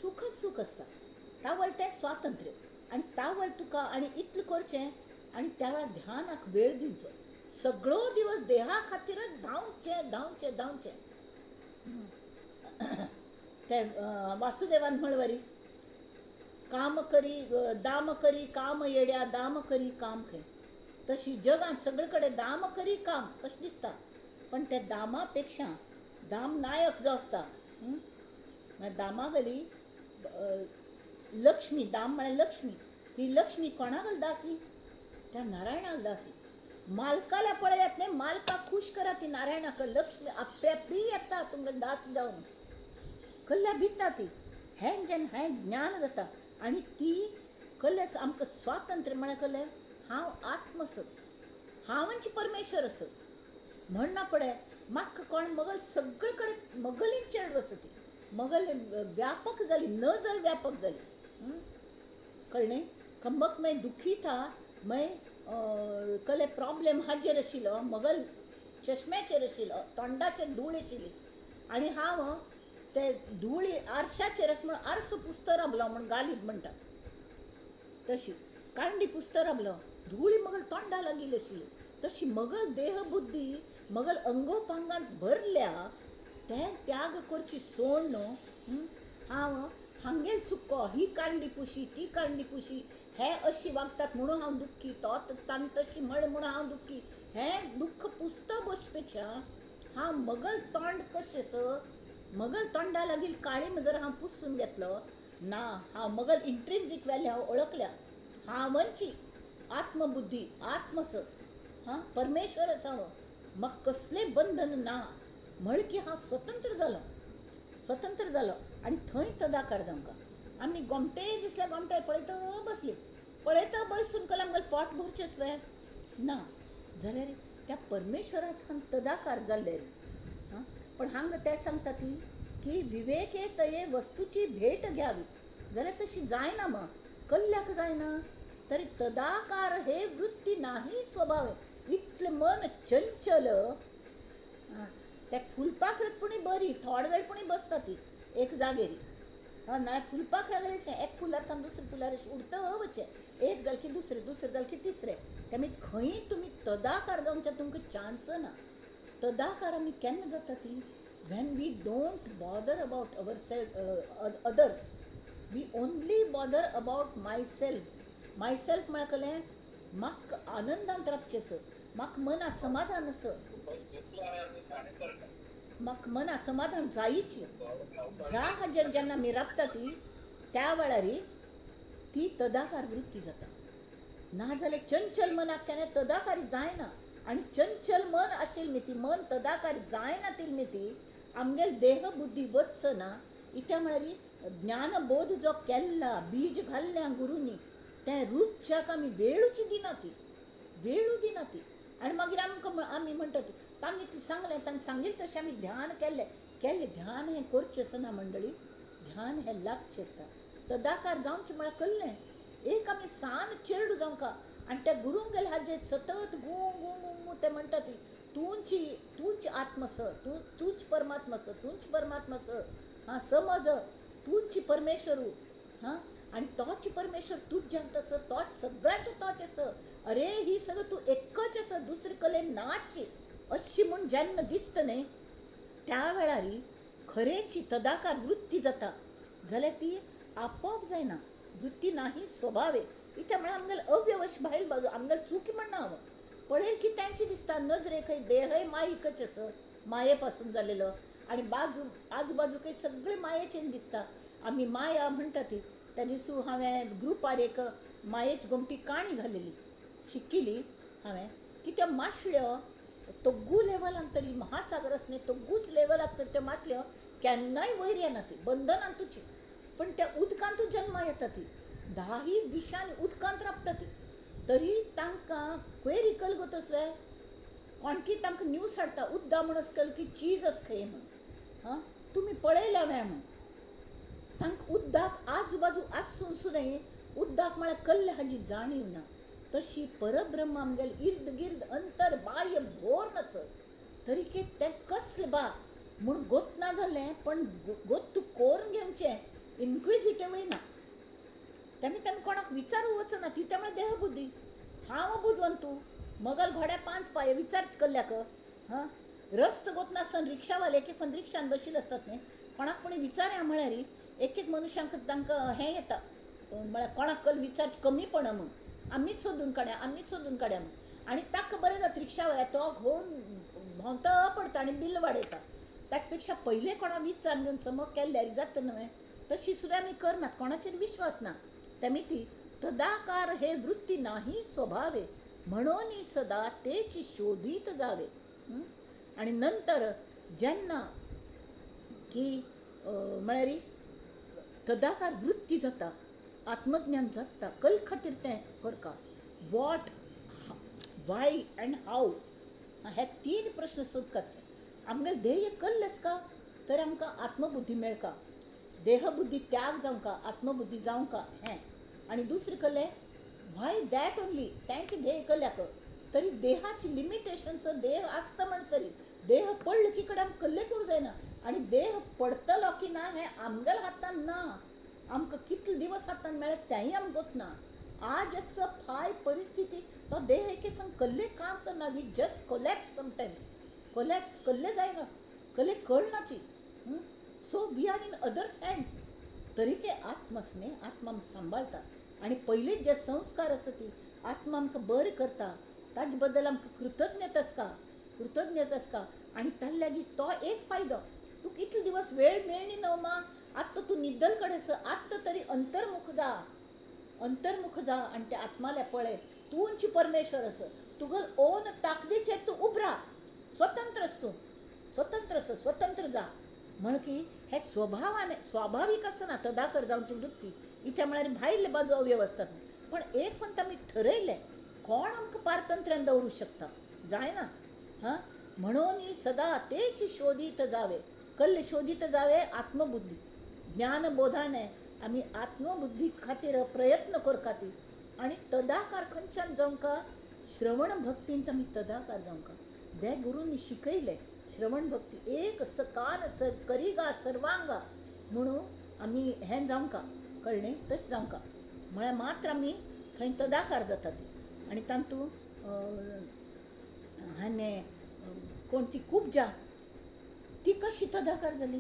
सुखच सूख आसता. तावळ तें स्वातंत्र्य आनी तावळ तुका आनी इतलें करचें आनी त्या वेळार ध्यानाक वेळ दिवचो, सगळो दिवस देहा खातीरच धांवचें धांवचें धांवचें. ते वासुदेवान म्हणवरी काम करी दाम करी काम येड्या दाम करी काम खंय, तशी जगांत सगळे कडेन दाम करी काम अशें दिसता, पण त्या दामा पेक्षा दाम नायक जो आसता, दामागली लक्ष्मी, दाम म्हळ्यार लक्ष्मी, ही लक्ष्मी कोणागल दासी? त्या नारायणाक दासी. मालकाला पळयात न्ही, मालकाक खूश करा ती नारायणाक, लक्ष्मी आप्यापी येता तुमकां दास जावन कल्ल्या भिता ती. हें जेन्ना हें ज्ञान जाता आनी ती कल्लें आमकां स्वातंत्र्य म्हळ्यार कल्लें हांव आत्म आसा, हांवच परमेश्वर आसा म्हणना पडे म्हाका कोण मगल सगळे कडेन मगलीन चेड आसा ती, मगल व्यापक जाली, नजर व्यापक जाली. कळ्ळें? कमक मागीर दुखी था, मागीर कले प्रॉब्लेम हाजेर आशिल्लो, मगल चश्म्याचेर आशिल्लो, तोंडाचेर धूळ आशिल्ली आनी हांव ते धुळी आरशाचेर आसा म्हूण आरसो पुसतो रावलो म्हूण गालीब म्हणटा, तशी कांडी पुसतो रावलो, धुळी मगल तोंडा लागिल्ली आशिल्ली, तशी मगल देहबुद्धी मगल अंगोपांगांत भरल्या, तें त्याग करची सोड न्हू. हांव हांगेल चुको, ही कांडी पुशी ती कांडी पुशी, हे अशी वागतात म्हणून हांव दुख्खी, तो तांकां तशी म्हळें म्हणून हांव दुख्खी, हें दुख्ख पुसता बसचे पेक्षा हांव मगल तोंड कशें आसा, मगल तोंडा लागीं काळी जर हांव पुसून घेतलो ना, हांव मगल इंट्रिन्सीक व्हॅल्यू हांव ओळखल्या, हांवची आत्मबुद्धी आत्मस हां परमेश्वर आसा हांव, म्हाका कसलें बंधन ना म्हळ की हांव स्वतंत्र जालो, स्वतंत्र जालो. आनी थंय तदाकार जावंका आमी गोमटे दिसल्या गोमटे पळयत बसली, पळयत बसून कल आमगेलें पोट भरचें आसलें ना जाल्यार त्या परमेश्वरांत हांग तदाकार जाल्ले. हां, पण हांगा ते सांगता ती की विवेके तये वस्तूची भेट घ्यावी, जाल्यार तशी जायना मग कल्ल्याक जायना. तरी तदाकार हे वृत्ती नाही स्वभाव, इतलें मन चंचल. त्या फुलपाखरात पुणी बरी थोडो वेळ पुणी बसता ती एक जागेरी. हां, ना फुलपाखरा गेलें एक फुलार तांकां दुसरे फुलार अशें उडत वचें, एक जालें की दुसरें, दुसरें जालें की तिसरें. त्यामुळे खंय तुमी तदाकार जावच्या तुमकां चान्स ना. तदाकार आमी केन्ना जाता ती when we don't bother about our self others, we only bother about my self. My self म्हळ्यार कलें म्हाका आनंदांत रावचें आसा, म्हाका मना समाधान आसा, म्हाका मना समाधान जायची. ह्या हाजेर जेन्ना आमी राबता ती त्या वेळार ती तदाकार वृत्ती जाता. ना जाल्यार चंचल मनाक केन्ना तदाकारी जायना. आनी चंचल मन आशिल्ली ती मन तदाकारी जायना ती ती आमगेल देह बुद्धी वचना. इत्या म्हळ्यार ज्ञानबोध जो केल्ला बीज घाल्ल्या गुरूंनी तें रुचच्याक आमी वेळूच दिना, ती वेळू दिना ती. आनी मागीर आमकां आमी म्हणटात तांणी ती सांगलें, तांणी सांगिल्लें तशें आमी ध्यान केल्लें केल्लें. ध्यान हें करचें आसना मंडळी, ध्यान हें लागचें आसता. तदाकार जावचें म्हळ्यार कल्लें एक आमी सान चेडूं जावंका आनी त्या गुरूंगेले हाजेर सतत गू गू गू ते म्हणटा ती तूंची तूंच आत्मा स, तूं तूंच परमात्मा स, तूंच परमात्मा स. हां, समज तूंच परमेश्वरू. हां, आनी तोच परमेश्वर तुज्यांत आसा, तोच सगळ्यांत तोच आसा. अरे ही सगळं तूं एकच आसा, दुसरे कले नाची अशी म्हूण जेन्ना दिसता न्ही त्या वेळार खरेंची तदाकार वृत्ती जाता. जाल्यार ती आपोआप जायना, वृत्ती नाही स्वभावे. इत्या म्हळ्यार आमगेले अव्यवश भायल बाजू आमगेले चुकी म्हणना हांव पळयल की तांची दिसता नजरेकय देहय माईकच आसा, माये पासून जालेलो आनी बाजू आजूबाजूकय सगळे मायेचेन दिसता. आमी माया म्हणटा ती. त्या दिसू हांवें ग्रुपार एक मायेच गोमटी काणी घालेली शिकिली हांवें की त्यो मासळ्यो तोग्गू लेवलान तरी महासागर आसा न्ही तोग्गूच लेवलाक तर त्यो मासळ्यो केन्नाय वयर येना ती बंधनांतूच, पण त्या उदकांतूच जन्मा येता ती. धाही दिशांनी उदकांत राबता ती तरी तांकां खंय रिकल गो तसलें कोणकी तांकां न्यूज हाडटा उद्दा म्हूण आसकल की चीज आसा खंय म्हूण. हां, तुमी पळयल्या व्हय म्हूण तांकां उद्दाक आजूबाजू आसून सुद्दां उद्दाक म्हळ्यार कल्ले हाजी जाणीव ना. तशी परब्रह्म आमगेले इर्द गिर्द अंतर बाह्य भोर नासत तरी की तें कसलें बा म्हूण गोतना जालें, पण गोत तूं कोरून घेवचें इन्क्विजिटिवूय ना. तेमी तेमी कोणाक विचारू वचना ती त्या म्हळ्यार देहबुद्धी. हांव बुदवंत तूं मगल घोड्या पांच पांय विचारच कल्ल्याक. हां, रस्त गोतना आसतना रिक्षावाले एक एक रिक्षान बशिल्ले आसतात न्ही, कोणाक कोणी विचारया म्हळ्यार एक एक मनुष्यांक तांकां हें येता म्हळ्यार कोणाक कल विचारचें कमीपणा म्हूण आमीच सोदून काडया, आमीच सोदून काडया म्हूण. आनी ताका बरें जाता रिक्षावाल्या तो घोवन भोंवता पडटा आनी बिल वाडयता. ताचे पेक्षा पयलें कोणाक विचार घेवन समज केल्यार जाता न्हय, तशी सुद्दां आमी करनात, कोणाचेर विश्वास ना. तेमी ती तदाकार हे वृत्ती नाही स्वभावे म्हणून सदा तेच शोधीत जावे. आनी नंतर जेन्ना की म्हळ्यार तदाकार वृत्ती जाता, आत्मज्ञान जाता, कल खातीर तें करका. What, why and how हे तीन प्रश्न सोदतात. आमगेलें ध्येय कल्लें आसका तर आमकां आत्मबुद्धी मेळका, देहबुद्धी त्याग जावंका, आत्मबुद्धी जावंका हें. आनी दुसरें कल्लें व्हाय that only तेंचें ध्येय कल्ल्याक तरी देहाची लिमिटेशन्स देह आसता म्हणसरी देह पडलो की कडेन आमकां कल्लें करूं जायना. आनी देह पडटलो की ना हें आमगेल्या हातान ना, आमकां कितले दिवस हातान मेळत तेंय आमकां गोतना. आज आसा फाय परिस्थिती तो देह एक एक कल्ले काम करना. We just collapse sometimes, collapse कल्ले जायना, कल्ले कळनाची. So we are in others hands. तरी ते आत्मा न्ही, आत्मा आमकां सांबाळटा आनी पयलींच जे संस्कार आसा ती आत्मा आमकां बरें करता, ताजे बद्दल आमकां कृतज्ञता आसता, कृतज्ञता आसता. आनी ताजे लागीं तो एक फायदो, तुका इतले दिवस वेळ मेळ्ळी न्हू मा, आत्तां तूं निद्दल कडेन आसा, आत्तां तरी अंतर्मुख जा, अंतर्मुख जा आनी त्या आत्माल्या पळय तूंच परमेश्वर आसा, तुगेल ओन ताकदीचेर तूं उबरा, स्वतंत्र आस तूं, स्वतंत्र आसा, स्वतंत्र जा. म्हण की हे स्वभावान स्वाभावीक आसना तदाकार जावची वृत्ती. इथे म्हळ्यार भायले बाजू अव्यवस्था. पण एक पण आमी ठरयलें कोण आमकां पारतंत्र्यान दवरूं शकता, जायना. हां, म्हणून सदा तेच शोधीत जावे, कल्ले शोधीत जावे आत्मबुद्धी. ज्ञानबोधाने आमी आत्मबुद्धी खातीर प्रयत्न करता ती आनी तदाकार खंयच्यान जावंक, श्रवण भक्तीन आमी तदाकार जावंक. दे गुरूंनी शिकयलें श्रवण भक्ती एक कान करिगा सर्वांगा म्हणून आमी हें जावंक, कळ्ळें, तशें जावंक म्हळ्यार मात्र आमी थंय तदाकार जाता ती. आनी तातूंत आनी कोण ती कुब्जा, ती कशी तदाकार जाली?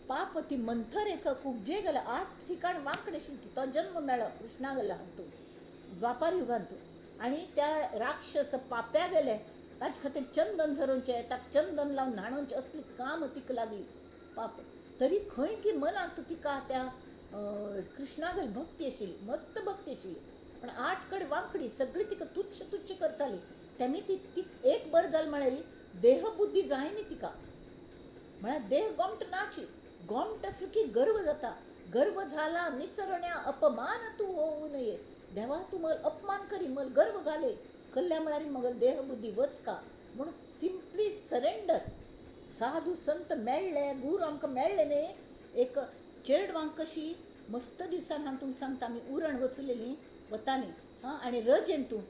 पाप ती मंथर एक कुब्जे गेले 8 ठिकाण वांकडें आशिल्ली ती, तो जन्म मेळ्ळो कृष्णा गेलो हातूंत द्वापार युगांतू. आनी त्या राक्षस पाप्या गेले ताचे खातीर चंदन झरोवचें, ताका चंदन लावन न्हाणोवचें, असली काम तिका लागली पाप. तरी खंय की मनांत तिका त्या कृष्णागेली भक्ती आशिल्ली, मस्त भक्ती आशिल्ली. पण 8 कडेन वांकडी सगळी तिका तुच्छ तुच्छ करताली. तेमी ती ती एक बरें जालें म्हळ्यार देहबुद्धी जायनी तिका, म्हळ्यार देह गोमट नाची. गोमट आसली की गर्व जाता. गर्व झाला निचरण्या अपमान तूं होऊ नये. देवा तूं मल अपमान करी, मल गर्व घाले कल्ल्या म्हळ्यार मगल देहबुद्धी वच का म्हणून सिंपली सरेंडर. साधू संत मेळ्ळे, गुरू आमकां मेळ्ळे न्ही. एक चेडवांक कशी मस्त दिसान हांव तुमकां सांगता, आमी उरण वचुलेली वतालीं. हां, आनी रजेन तूं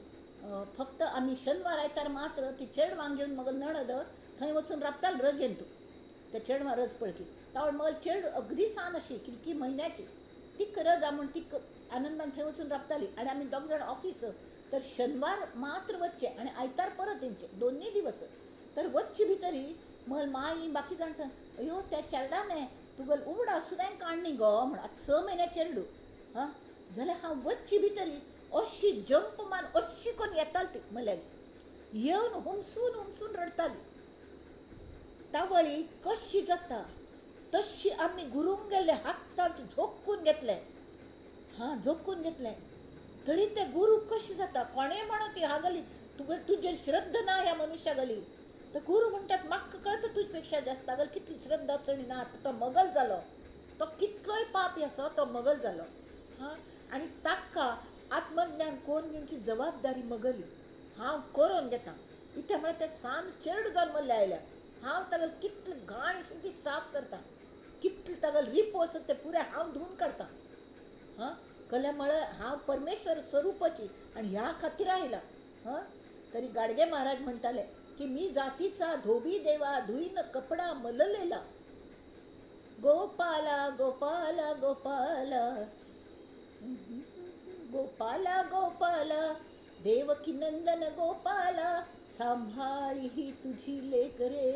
फक्त आमी शनवार आयतार मात्र ती चेडवांक घेवन मगल नणद थंय वचून राबताली रजेन तूं. त्या चेडवां रज पळकी तावळ मगल चेड अगदी सान अशी कितकी म्हयन्याची, तीक रजा म्हूण तीक आनंदान थंय वचून राबताली. आनी आमी दोग जाण ऑफिस, तर शनवार मात्र वचचे आनी आयतार परत येवचे, दोनूय दिवस. तर वचचे भितरी मगल माई बाकी जाण सांग, अयो त्या चेरडाने तुगेलो उबडा सुद्दां काडणी गो म्हण, आतां 6 म्हयन्या चेरडू. हां, जाल्यार हांव वचचे भितरी अशी जंप मान अशी करून येताली ती मल्यागी, येवन हुमसून हुमसून रडटाली. तावळी कशी जाता तशी आमी गुरूंक गेल्ले हातांत झोकून घेतले. हां, झोकून घेतले तरी ते गुरू कशी जाता कोणें म्हणून ती हागली तुगे तुजेर श्रद्धा ना ह्या मनुष्या गली. तर गुरू म्हणटात म्हाका कळटा तुजे पेक्षा जास्त हागल कितली श्रद्धा आसली ना, तो मगल जालो, तो कितलोय पापी आसो तो मगल जालो. हां, आनी ताका आत्मज्ञान कोण घेवची जबाबदारी मगली हांव करून घेता. इथे म्हळ्यार ते सान चेरडू जावन मल्ले आयल्या, हांव तागेलो कितली घाण आशिल्ली ती साफ करता, कितली तागेलो रिपो आसत ते पुरे हांव धुवन काडटा. हां, कल्या म्हळ्यार हांव परमेश्वर स्वरुपाची आनी ह्या खातीर आयला. हां, तरी गाडगे महाराज म्हणटाले की मी जातीचा धोबी देवा धुईन कपडा मललेला, गोपाला गोपाला गोपाला गोपाला गोपाला देवकी नंदन गोपाला, सांभाळी ही तुझी लेक रे,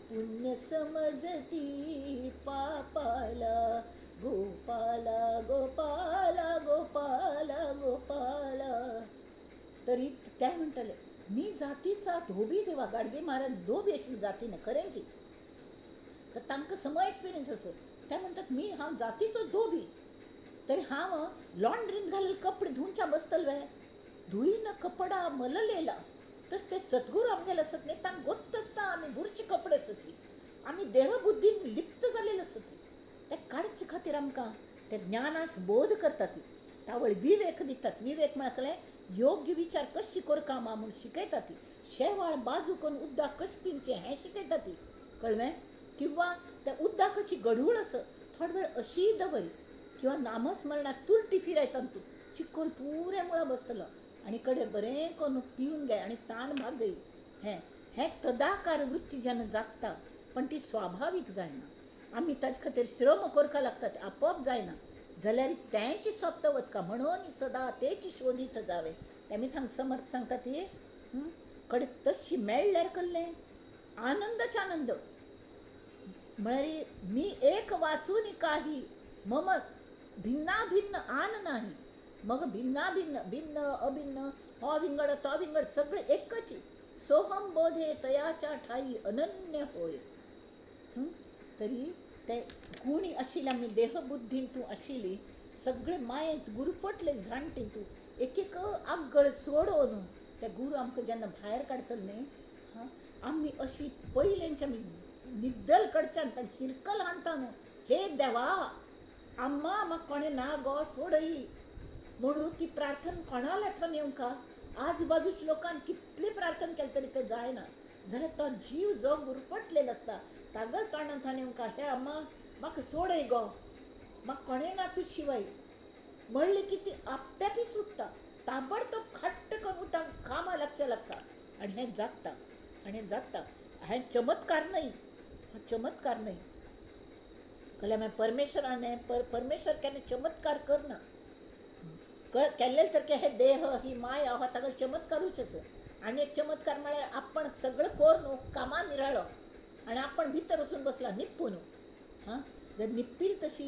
पुण्य समजती पापाला, गोपाला गोपाला गोपाला गोपाला. तरी त्या म्हणटाले मी जातीचा धोबी देवा. गाडगे महाराज धोबी आशिल्ली जातीन खऱ्यांची, तर तांकां समय एक्सपिरियन्स आसा. त्या म्हणटात मी हांव जातीचो धोबी, तरी हांव लॉन्ड्रीन घालेले कपडे धुवच्या बसतले वे, धुईन कपडा मललेला. तस ते सद्गुरू आमगेले आसत न्ही, तांकां गोत्त आसता आमी बुरशे कपडे आसत, आमी देहबुद्धीन लिप्त जालेले आसत. ते काडचे खातीर आमकां ते ज्ञानाच बोध करतात, तावळ विवेक दितात. विवेक म्हळ्यार योग्य विचार कशी करका मा म्हूण शिकयतात. शेवाळ बाजू करून उदक कशें पिवचें हें शिकयतात, कळ्ळें. किंवा त्या उदकाची गढूळ आस थोडो वेळ अशीय दवरी, किंवा नामस्मरणात तुरटी फिरायता तूं चिकोल पुरे मुळां बसतलो आनी कडेन बरें करून पिवन घे आनी तान भागय. हें हें तदाकार वृत्ती जेन्ना जागता, पण ती स्वाभावीक जायना. आमी ताजे खातीर श्रम करपाक लागतात, आपोआप जायना. जाल्यार तेंच सोदता वचका, म्हणून सदा तेच शोधीत जावे. तेमी थांग समर्थ सांगता ती कडेन तशी मेळ्ळ्यार कल्लें आनंदच आनंद. म्हळ्यार मी एक वाचून काही मम भिन्ना भिन्न आन नाही. मग भिन्ना भिन्न, भिन्न अभिन्न, हो विंगड तो विंगड, सगळे एकच. सोहम बोधे तयाच्या ठाई अनन्य होय. तरी ते गुणी आशिल्ले आमी देहबुद्धीन तूं आशिल्ली, सगळे मायेंत गुरफटले जाणटे तूं, एक एक आगळ सोडोवन ते गुरू आमकां जेन्ना भायर काडटले न्ही, हां, आमी अशी पयलेंच आमी निद्दल कडच्यान तांकां शिरकल हाणता न्हू, हे देवा अम्मा म्हाका कोणें ना गो सोडय म्हणून ती प्रार्थना कोणाला थंय येवंका. आजूबाजूच्या लोकान कितली प्रार्थना केली तरी ते जायना जाल्यार तो जीव जो गुरफटलेलो आसता तागल तोंडान थंय येवंका, हे अम्मा म्हाका सोडय गो, म्हाका कोणें ना तूं शिवाय म्हणली की ती आप्यापी सुट्टा, ताबडतोब खट्ट करून उठा कामां लागच्या लागता आनी हें जाता आनी हें जाता. हें चमत्कार न्हय, हो चमत्कार न्हय. कल्याण मागीर परमेश्वरान परमेश्वर केन्ना चमत्कार करना, केल्ले सारके हे देह ही माया हो ताका चमत्कारूच आसा. आनी एक चमत्कार म्हळ्यार आपण सगळें कर न्हू कामां निराळो आनी आपण भितर वचून बसला निप्पू न्हू. हां, जर निप्पील तशी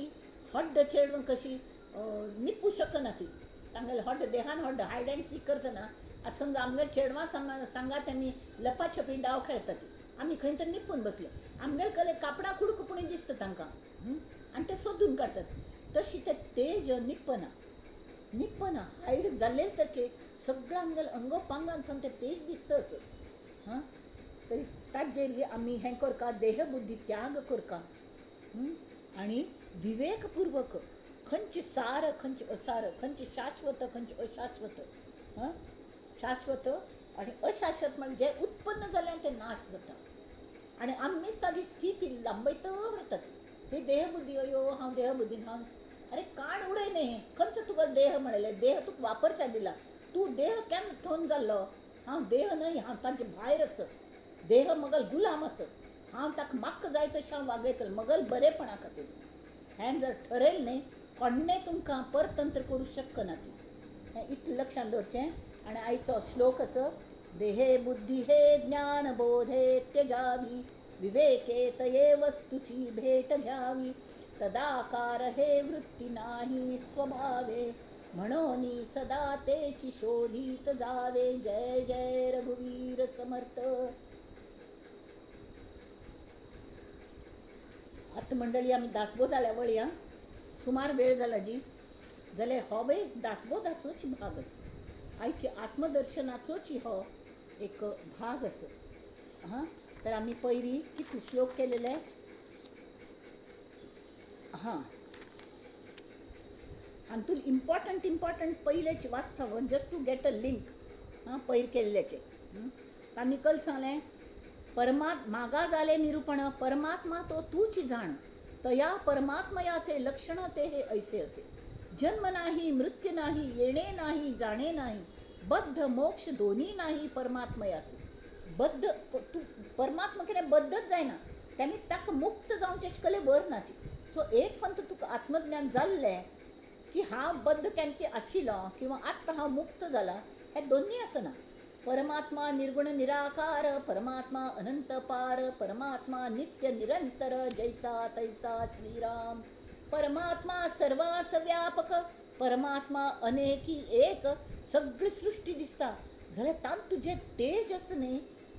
हड्ड चेडून कशी निप्पू शकना ती, तांगेले हड्ड देहान हड्ड हायड अँड सीक करतना. आतां समजा आमगेले चेडवां सांगात आमी लपाछपी डाव खेळटा ती, आमी खंय तर निपून बसले, आमगेले कले कापडां कुडको पुणी दिसता तांकां आनी ते सोदून काडटात. तशी ते तेज निप्पना निप्पना हायड जाल्ले सारके सगळें आमगेले अंगोपांगान थंय तें तेज दिसता असो. हां, तरी ताजेर आमी हें करका, देहबुद्धी त्याग करका आनी विवेकपूर्वक खंयचे सार खंयचे असार, खंयचे शाश्वत खंयचे अशाश्वत. हां, शाश्वत आनी अशाश्वत म्हणजे जें उत्पन्न जालें तें नाश जाता आनी आमीच ताजी स्थिती लांबयत उरतात. ही देहबुद्धी अयो हांव देहबुद्धीन हांव, अरे काण उडय न्ही, खंयचो तुका देह म्हणलें, देह तुका वापरच्या दिला, तूं देह केन्ना थोन जाल्लो? हांव देह न्हय, हांव तांचे भायर आसा, देह मगल गुलाम आसा, हांव ताका म्हाका जाय तशें हांव वागयतलें मगल बरेपणा खातीर. हें जर ठरयलें न्ही कोणें तुमकां परतंत्र करूं शकना ती. हें इतलें लक्षांत दवरचें. आनी आयचो श्लोक आसा, देहे बुद्धी हे ज्ञान बोधे त्यजावी, विवेके तये वस्तूची भेट घ्यावी, तदाकार हे वृत्ती नाही स्वभावे, म्हणून सदा तेची शोधित जावे. जय जय रघुवीर समर्थ. आतां मंडळी आमी दासबोधाल्या वळया, सुमार वेळ जाला जी, जाल्यार हो बी दासबोधाचोच भाग आसा, आयचे आत्मदर्शनाचोच हो एक भाग आसा. हां, तर आमी पयलीं कितले श्लोक केलेले? हां, हातूंत इम्पॉर्टंट इम्पॉर्टंट पयलेच वाचता just to get a link. हां, पयर केल्ल्याचे तांणी कल सांगलें, परमात्मा मागा जाले निरूपण, परमात्मा तो तूच जाण, तया परमात्मयाचे लक्षण ते हे ऐसे असे, जन्म नाही मृत्यू नाही, येणे नाही जाणे नाही, बद्ध मोक्ष दोन्ही नाही परमात्मयाचे. बद्ध तूं परमात्मा कितें बद्धच जायना, ताणी ताका मुक्त जावचें कले बर नाची. सो एक पंत तुका आत्मज्ञान जाल्लें की हांव बद्ध केन्ना आशिल्लो किंवा आत्तां हांव मुक्त जाला, हें दोन्ही आसना. परमात्मा निर्गुण निराकार, परमात्मा अनंत पार, परमात्मा नित्य निरंतर, जैसा तैसा श्रीराम, परमात्मा सर्वास व्यापक, परमात्मा अनेकी एक. सगळी सृष्टी दिसता जाल्यार तातूंत तुजें तेज आसा न्ही,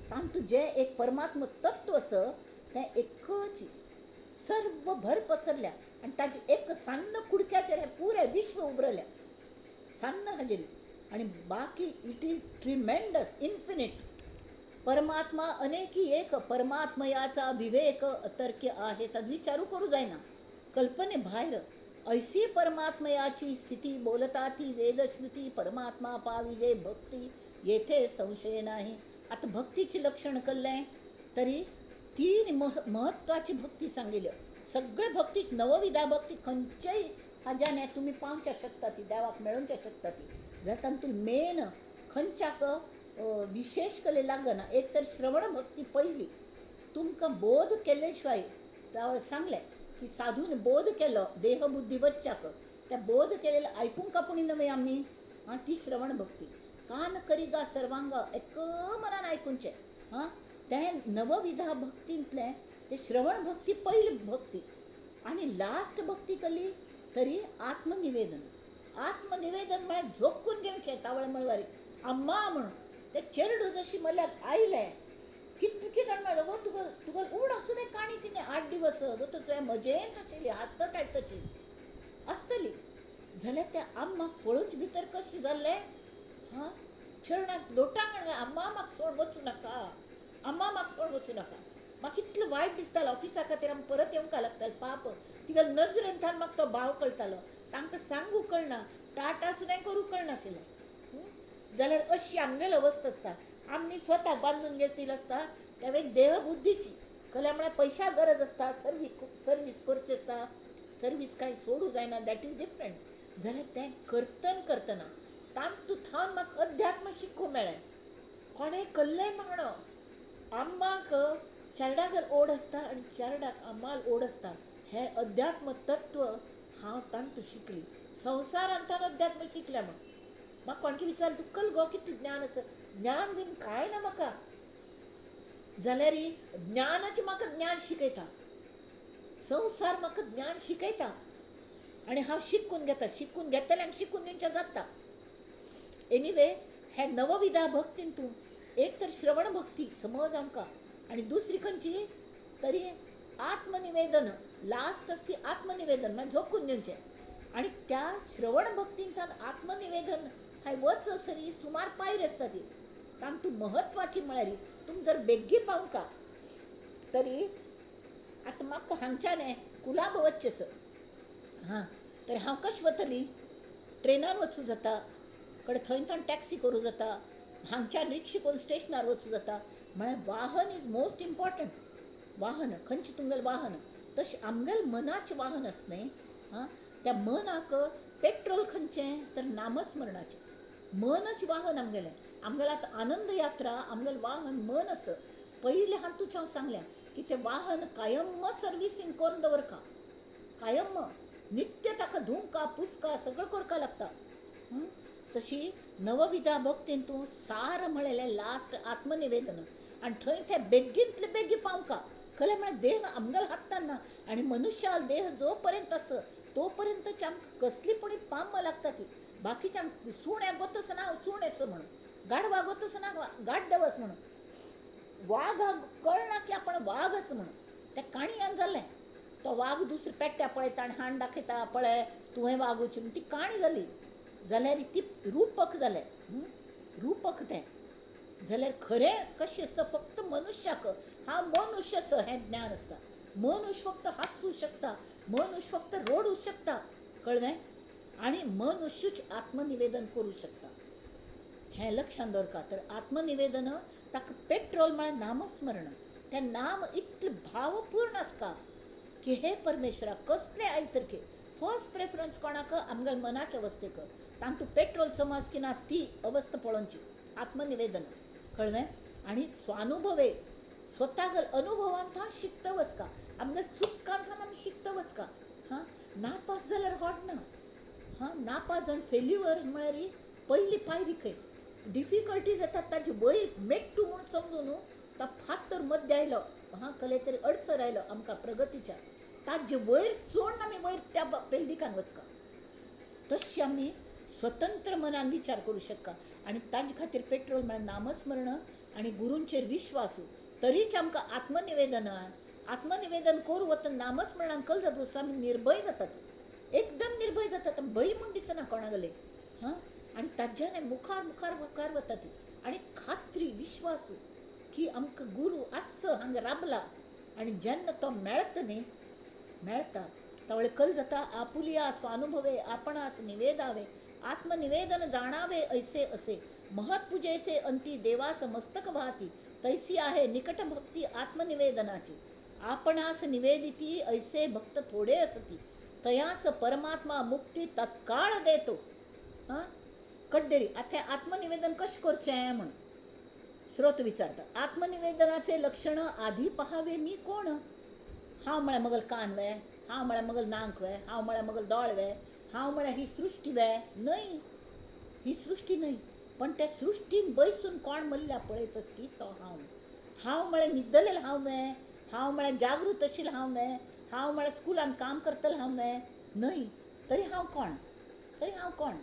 तातूंत तुजें एक परमात्मा तत्व आसा तें एकच सर्व भर पसरल्या आनी ताजे एक सान्न कुडक्याचेर हें पुरें विश्व उबरलें, सान्न हाजेर आनी बाकी it is tremendous infinite. परमात्मा अनेकी एक, परमात्मयाचा विवेक अतर्क्य आहे, ताजो विचारू करूं जायना, कल्पने भायर. ऐसी परमात्मयाची स्थिती बोलता ती वेदश्रुती, परमात्मा पाविजे भक्ती येथे संशय नाही. आतां भक्तीचें लक्षण केल्लें तरी तीन म्हत्वाची भक्ती सांगिल्ल्यो. सगळे भक्ती नवविधा भक्ती खंयचेय हाज्यान तुमी पावच्या शकता ती, देवाक मेळोवच्या शकता ती. जाल्यार तातूंत मेन खंयच्याक विशेश कले लागना. एक तर श्रवण भक्ती पयली, तुमकां बोध केले शिवाय, सांगलें की साधून बोध केलो देहबुद्धी वच्चाक, त्या बोध केलेले आयकूंक पूण न्हय आमी. आं, ती श्रवण भक्ती. कान करिगा सर्वांग एक मनान आयकुचें. हां, तें नवविधा भक्तींतलें तें श्रवण भक्ती पयली भक्ती. आनी लास्ट भक्ती केली तरी आत्मनिवेदन. आत्मनिवेदन म्हळ्यार झोकून घेवचें तावळ मळवारी अम्मा म्हणून. तें चेरडू जशी मल्याक आयलें कितलें कितें म्हणलें गो तुका तुका उड आसूं दे काणी तिणें 8 दिवस गो तसो मजेन आशिल्ली, हांसत हाडटची आसतली. जाल्यार त्या अम्माक पळोवच भितर कशें जाल्लें. हां, चरणांत लोटांगण, अम्मा म्हाका सोड वचूं नाका, अम्मा म्हाका सोड वचूं नाका. म्हाका इतलें वायट दिसतालें. ऑफिसा खातीर आमी परत येवंक लागतालें पाप. तिगेले नजरेंतल्यान म्हाका तो भाव कळटालो. तांकां सांगूंक कळना, टाटा सुद्दां करूंक कळनाशिल्लें. जाल्यार अशी आमगेली अवस्था आसता. आमी स्वताक बांदून घेतिल्लें आसता त्यावेळी देहबुद्धीची. कल्या म्हळ्यार पयशा गरज आसता, सर्वीस करची आसता, सर्वीस कांय सोडूं जायना, that is different. जाल्यार तें करतन करतना तातूंत म्हाका अध्यात्म शिकूंक मेळ्ळें. कोणें कल्लें मागणो आम्माक चेरडाक ओड आसता आनी चेरडाक आम्माल ओड आसता. हें अध्यात्म तत्व हांव तांतू शिकली. संवसारांत अध्यात्म शिकल्या. मग म्हाका कोणकी विचार तुका कल गो कितलें ज्ञान आसा? ज्ञान बीन कांय ना म्हाका. जाल्यार ज्ञानाचें म्हाका ज्ञान शिकयता, संवसार म्हाका ज्ञान शिकयता आनी हांव शिकून घेता. शिकून घेतलें आनी शिकून दिवचें जाता. एनिवे हे नवविधा भक्तीन तूं एक तर श्रवण भक्ती समज आमकां आनी दुसरी खंयची तरी आत्मनिवेदन. लास्ट आसता ती आत्मनिवेदन, म्हळ्यार झोकून दिवचें. आनी त्या श्रवण भक्तींतल्यान आत्मनिवेदन थंय वच सरी सुमार पायरी आसता ती. तातूंत म्हत्वाची म्हळ्यार तुमी जर बेगीन पावंका तरी आतां म्हाका हांगच्यान कुलाब वचचें सर. हां, तर हांव कशें वतली? ट्रेनान वचूं जाता, कडेन थंय थंय टॅक्सी करूं जाता, हांगच्यान रिक्षा करून स्टेशनार वचूं जाता. म्हळ्यार वाहन is most important. वाहन खंयचें तुमगेलें वाहन, तशें आमगेलें मनाचें वाहन आसा न्हय. हां, त्या मनाक पेट्रोल खंयचें तर नामस्मरणाचें. मनच वाहन आमगेलें. आमगेलें आतां आनंद यात्रा आमगेलें वाहन मन आसा. पयलें हातूंत हांव सांगलें की तें वाहन कायम सर्विसींग करून दवरका, कायम नित्य ताका धुवंका पुसका सगळें करपा लागता. तशी नवविधा भक्तीन तूं सार म्हळेलें लास्ट आत्मनिवेदन. आनी थंय तें बेगींतले बेगीन पावंका. खरें म्हळ्यार देह आमगेलो हातान ना आनी मनुष्याल देह जो पर्यंत आसा तो पर्यंत आमकां कसली पूण पाम लागता ती. बाकीच्यांक सुण्या गोतस ना हांव सूण असो म्हणून, गाडवा गोतस ना गाड्डव आसा म्हणून, वाघाक कळना की आपण वाघ आसा म्हणून. त्या काणयान जालें, तो वाघ दुसरे पेट्ट्या पळयता आनी हाण दाखयता, पळय तुवें वागूची म्हूण. ती काणी जाली. जाल्यार ती रूपक जालें, रूपक तें. जाल्यार खरें कशें आसता फक्त मनुष्याक हांव मनुष्य आसा हें ज्ञान आसता. मनुष्य फक्त हांसूं शकता, मनुष्य फक्त रडूं शकता, कळ्ळें? आनी मनुष्यूच आत्मनिवेदन करूं शकता. हें लक्षांत दवरका. तर आत्मनिवेदन ताका पेट्रोल म्हळ्यार नामस्मरण. तें नाम इतलें भावपूर्ण आसता की हे परमेश्वरा कसलें आयले तर फर्स्ट प्रेफरन्स कोणाक? आमगेल्या मनाच्या अवस्थेक. तांतूं पेट्रोल समज की ना ती अवस्था पळोवची, आत्मनिवेदन, कळ्ळें? आनी स्वानुभवे स्वताक अनुभवांतल्यान शिकता वचका, आमगे चुकांतल्यान आमी शिकता वचका. हां, नापास जाल्यार व्हड ना. हां, नापास जावन फेल्युअर म्हळ्यार पयली पायरी खंय डिफिकल्टीज येतात ताजे वयर मेट्टू म्हूण समजून न्हू तो फातर मद्दे आयलो, हां, कसले तरी अडचर आयलो आमकां प्रगतीच्या, ताजे वयर चोडून आमी वयर त्या पेल्डिकान वचका. तशें आमी स्वतंत्र मनान विचार करूं शकता. आनी ताजे खातीर पेट्रोल म्हळ्यार नामस्मरण आनी गुरूंचेर विश्वासू. तरीच आमकां आत्मनिवेदन, आत्मनिवेदन करूं वतना नामस्मरणान कल जाता आमी निर्भय जातात, एकदम निर्भय जातात. भंय म्हूण दिसना कोणागले. हां, आनी ताज्यान मुखार मुखार मुखार वता ती. आनी खात्री विश्वासू की आमकां गुरू आस हांगा राबला आनी जेन्ना तो मेळटा न्ही, मेळटा तावळे कल जाता. आपुलिया स्वानुभवे आपणास निवेदावे, आत्मनिवेदन जाणावे ऐसे असे, महत पूजेचे अंती देवास मस्तक वाहती, तैसी आहे निकट भक्ती आत्मनिवेदनाची, आपणास निवेदिती ऐसे भक्त थोडे असती, तयास परमात्मा मुक्ती तत्काळ देतो. हां, कड्डेरी आतां आत्मनिवेदन कशें करचें म्हूण स्रोत विचारता. आत्मनिवेदनाचे लक्षण आधी पहावे मी कोण? हांव म्हळ्यार मगल कान वे, हांव म्हळ्यार मगल नाक वे, हांव म्हळ्यार मगल दोळ वे, हांव म्हळ्यार ही सृश्टी वे? न्हय, ही सृश्टी न्हय. पण त्या सृश्टीन बैसून कोण मल्ल्या पळयतस की तो हांव. हांव म्हळ्यार न्हिदलेल हांव वे, हांव म्हळ्यार जागृत आशिल्लें हांव वे, हांव म्हळ्यार स्कुलान काम करतलें हांव वे? न्हय. तरी हांव कोण? तरी हांव कोण?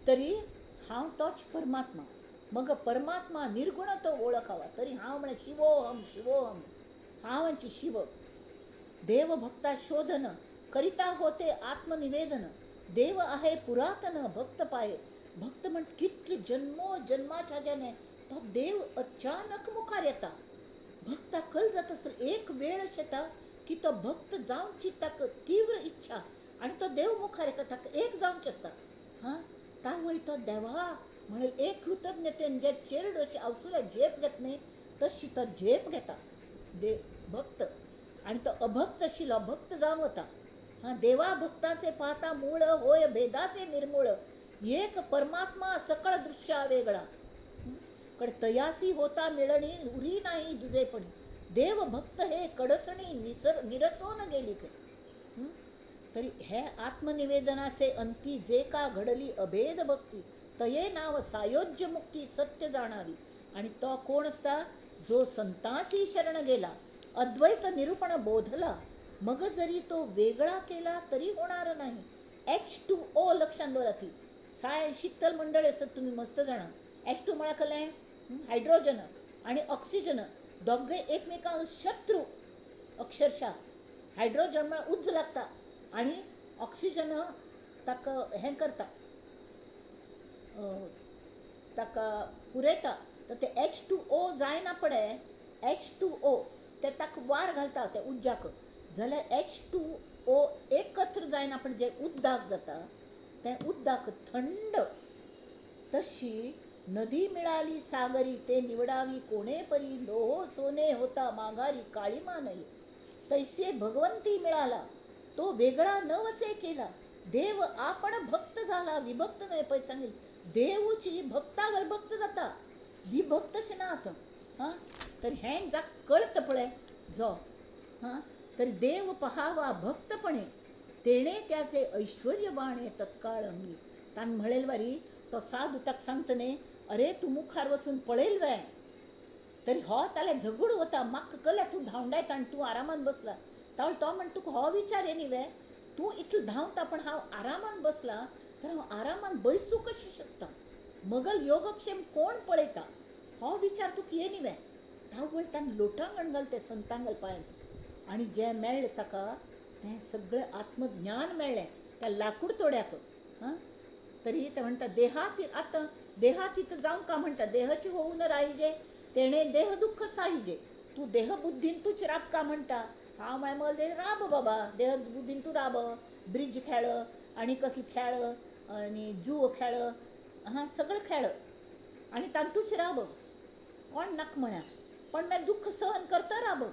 तरी हांव तोच परमात्मा. मग परमात्मा निर्गुण तो ओळखावा. तरी हांव म्हळ्यार शिवोहम, शिवोहम, हांव शिव. देव भक्ता शोधन करिता होते आत्मनिवेदन, देव आहे पुरातन भक्त पाये. भक्त म्हण कितले जन्मो जन्माच्या ज्याने तो देव अचानक मुखार येता. भक्ताक कल जाता आसतलो एक वेळ अशें येता की तो भक्त जावची ताका तीव्र इच्छा आनी तो देव मुखार येता, ताका एक जावचें आसता. हां, तावय तो देवा म्हणून एक कृतज्ञतेन जे चेरडो अशें आवसुल्या झेप घेत न्ही तशी तो झेप घेता देव भक्त. आनी तो अभक्त आशिल्लो भक्त जावन वता. हां, देवा भक्ताचे पाहता मूळ होय भेदाचे निर्मूळ, एक परमात्मा सकळ दृश्या वेगळा, कड तयासी होता मिळणी उरी नाही दुजेपणी, देव भक्त हे कडसणी निरसोन गेली. तरी हे आत्मनिवेदनाचे अंती जे का घडली अभेद भक्ती, तये नाव सायोज्य मुक्ती सत्य जाणावी. आणि तो कोण असता? जो संतासी शरण गेला, अद्वैत निरूपण बोधला, मग जरी तो वेगळा केला तरी होणार नाही. H2O लक्षात दवरा. ती सायन्स शिकतल मंडळी आसत तुमी मस्त जाणा. H2 म्हळ्यार कसलें? हायड्रोजन आणि ऑक्सिजन दोगे एकमेकांक शत्रू अक्षरशः. हायड्रोजन म्हळ्यार उज्ज लागता आणि ऑक्सिजन ताका हें करता, ताका पुरयता. तर ते H2O जायना पडे, H2O ते ताका वार घालता त्या उज्जाक, जाल्यार H2O एकत्र जायना पण जें उद्दाक जाता तें उद्दाक थंड. तशी नदी मिळाली सागरी, ते निवडावी कोणे परी, लोह सोने होता माघारी काळीमा नये. तैसे भगवंती मिळाला, तो वेगळा न वचे केला, देव आपण भक्त झाला विभक्त न्हय. पळय सांगील देवची भक्ता भक्त जाता, विभक्तच ना आतां. हां, तर हें जाका कळत पळय जो, हां, तर देव पहावा भक्तपणे, तेणे त्याचे ऐश्वर्य बाणे तत्काळ अंगी. तान म्हणेल वारी तो साधू ताका सांगता न्ही, अरे तूं मुखार वचून पळयल वे, तरी हो ताल्या झगडू वता, म्हाका कल्या तूं धांवडायता आनी तूं आरामान बसला. तावळ तो म्हण तुका हो विचार येनी वे, तूं इतलो धांवता पण हांव आरामान बसला, तर हांव आरामान बैसूं कशें शकता? मगल योगक्षेम कोण पळयता हो विचार तुका येनी वे. धांवळ ताणें लोटांगण घाल ते संतांगल पांयांत, आनी जें मेळ्ळें ताका तें सगळें आत्मज्ञान मेळ्ळें त्या लाकूड तोड्याक. हां, तरी ते म्हणटा देहातीत आतां देहातीत जावंक का म्हणटा, देहाची होऊन राहिजे तेणे देह दुःख साहिजे. तूं देहबुद्धीन तूच राब का म्हणटा? हांव म्हळ्यार मगले राब बाबा, देहबुद्धीन तूं राब, ब्रिज खेळ आनी कसले खेळ आनी जुओ खेळ, हां सगळें खेळ आनी तातूंच राब, कोण नाका म्हळ्यार, पण मागीर दुःख सहन करता राब.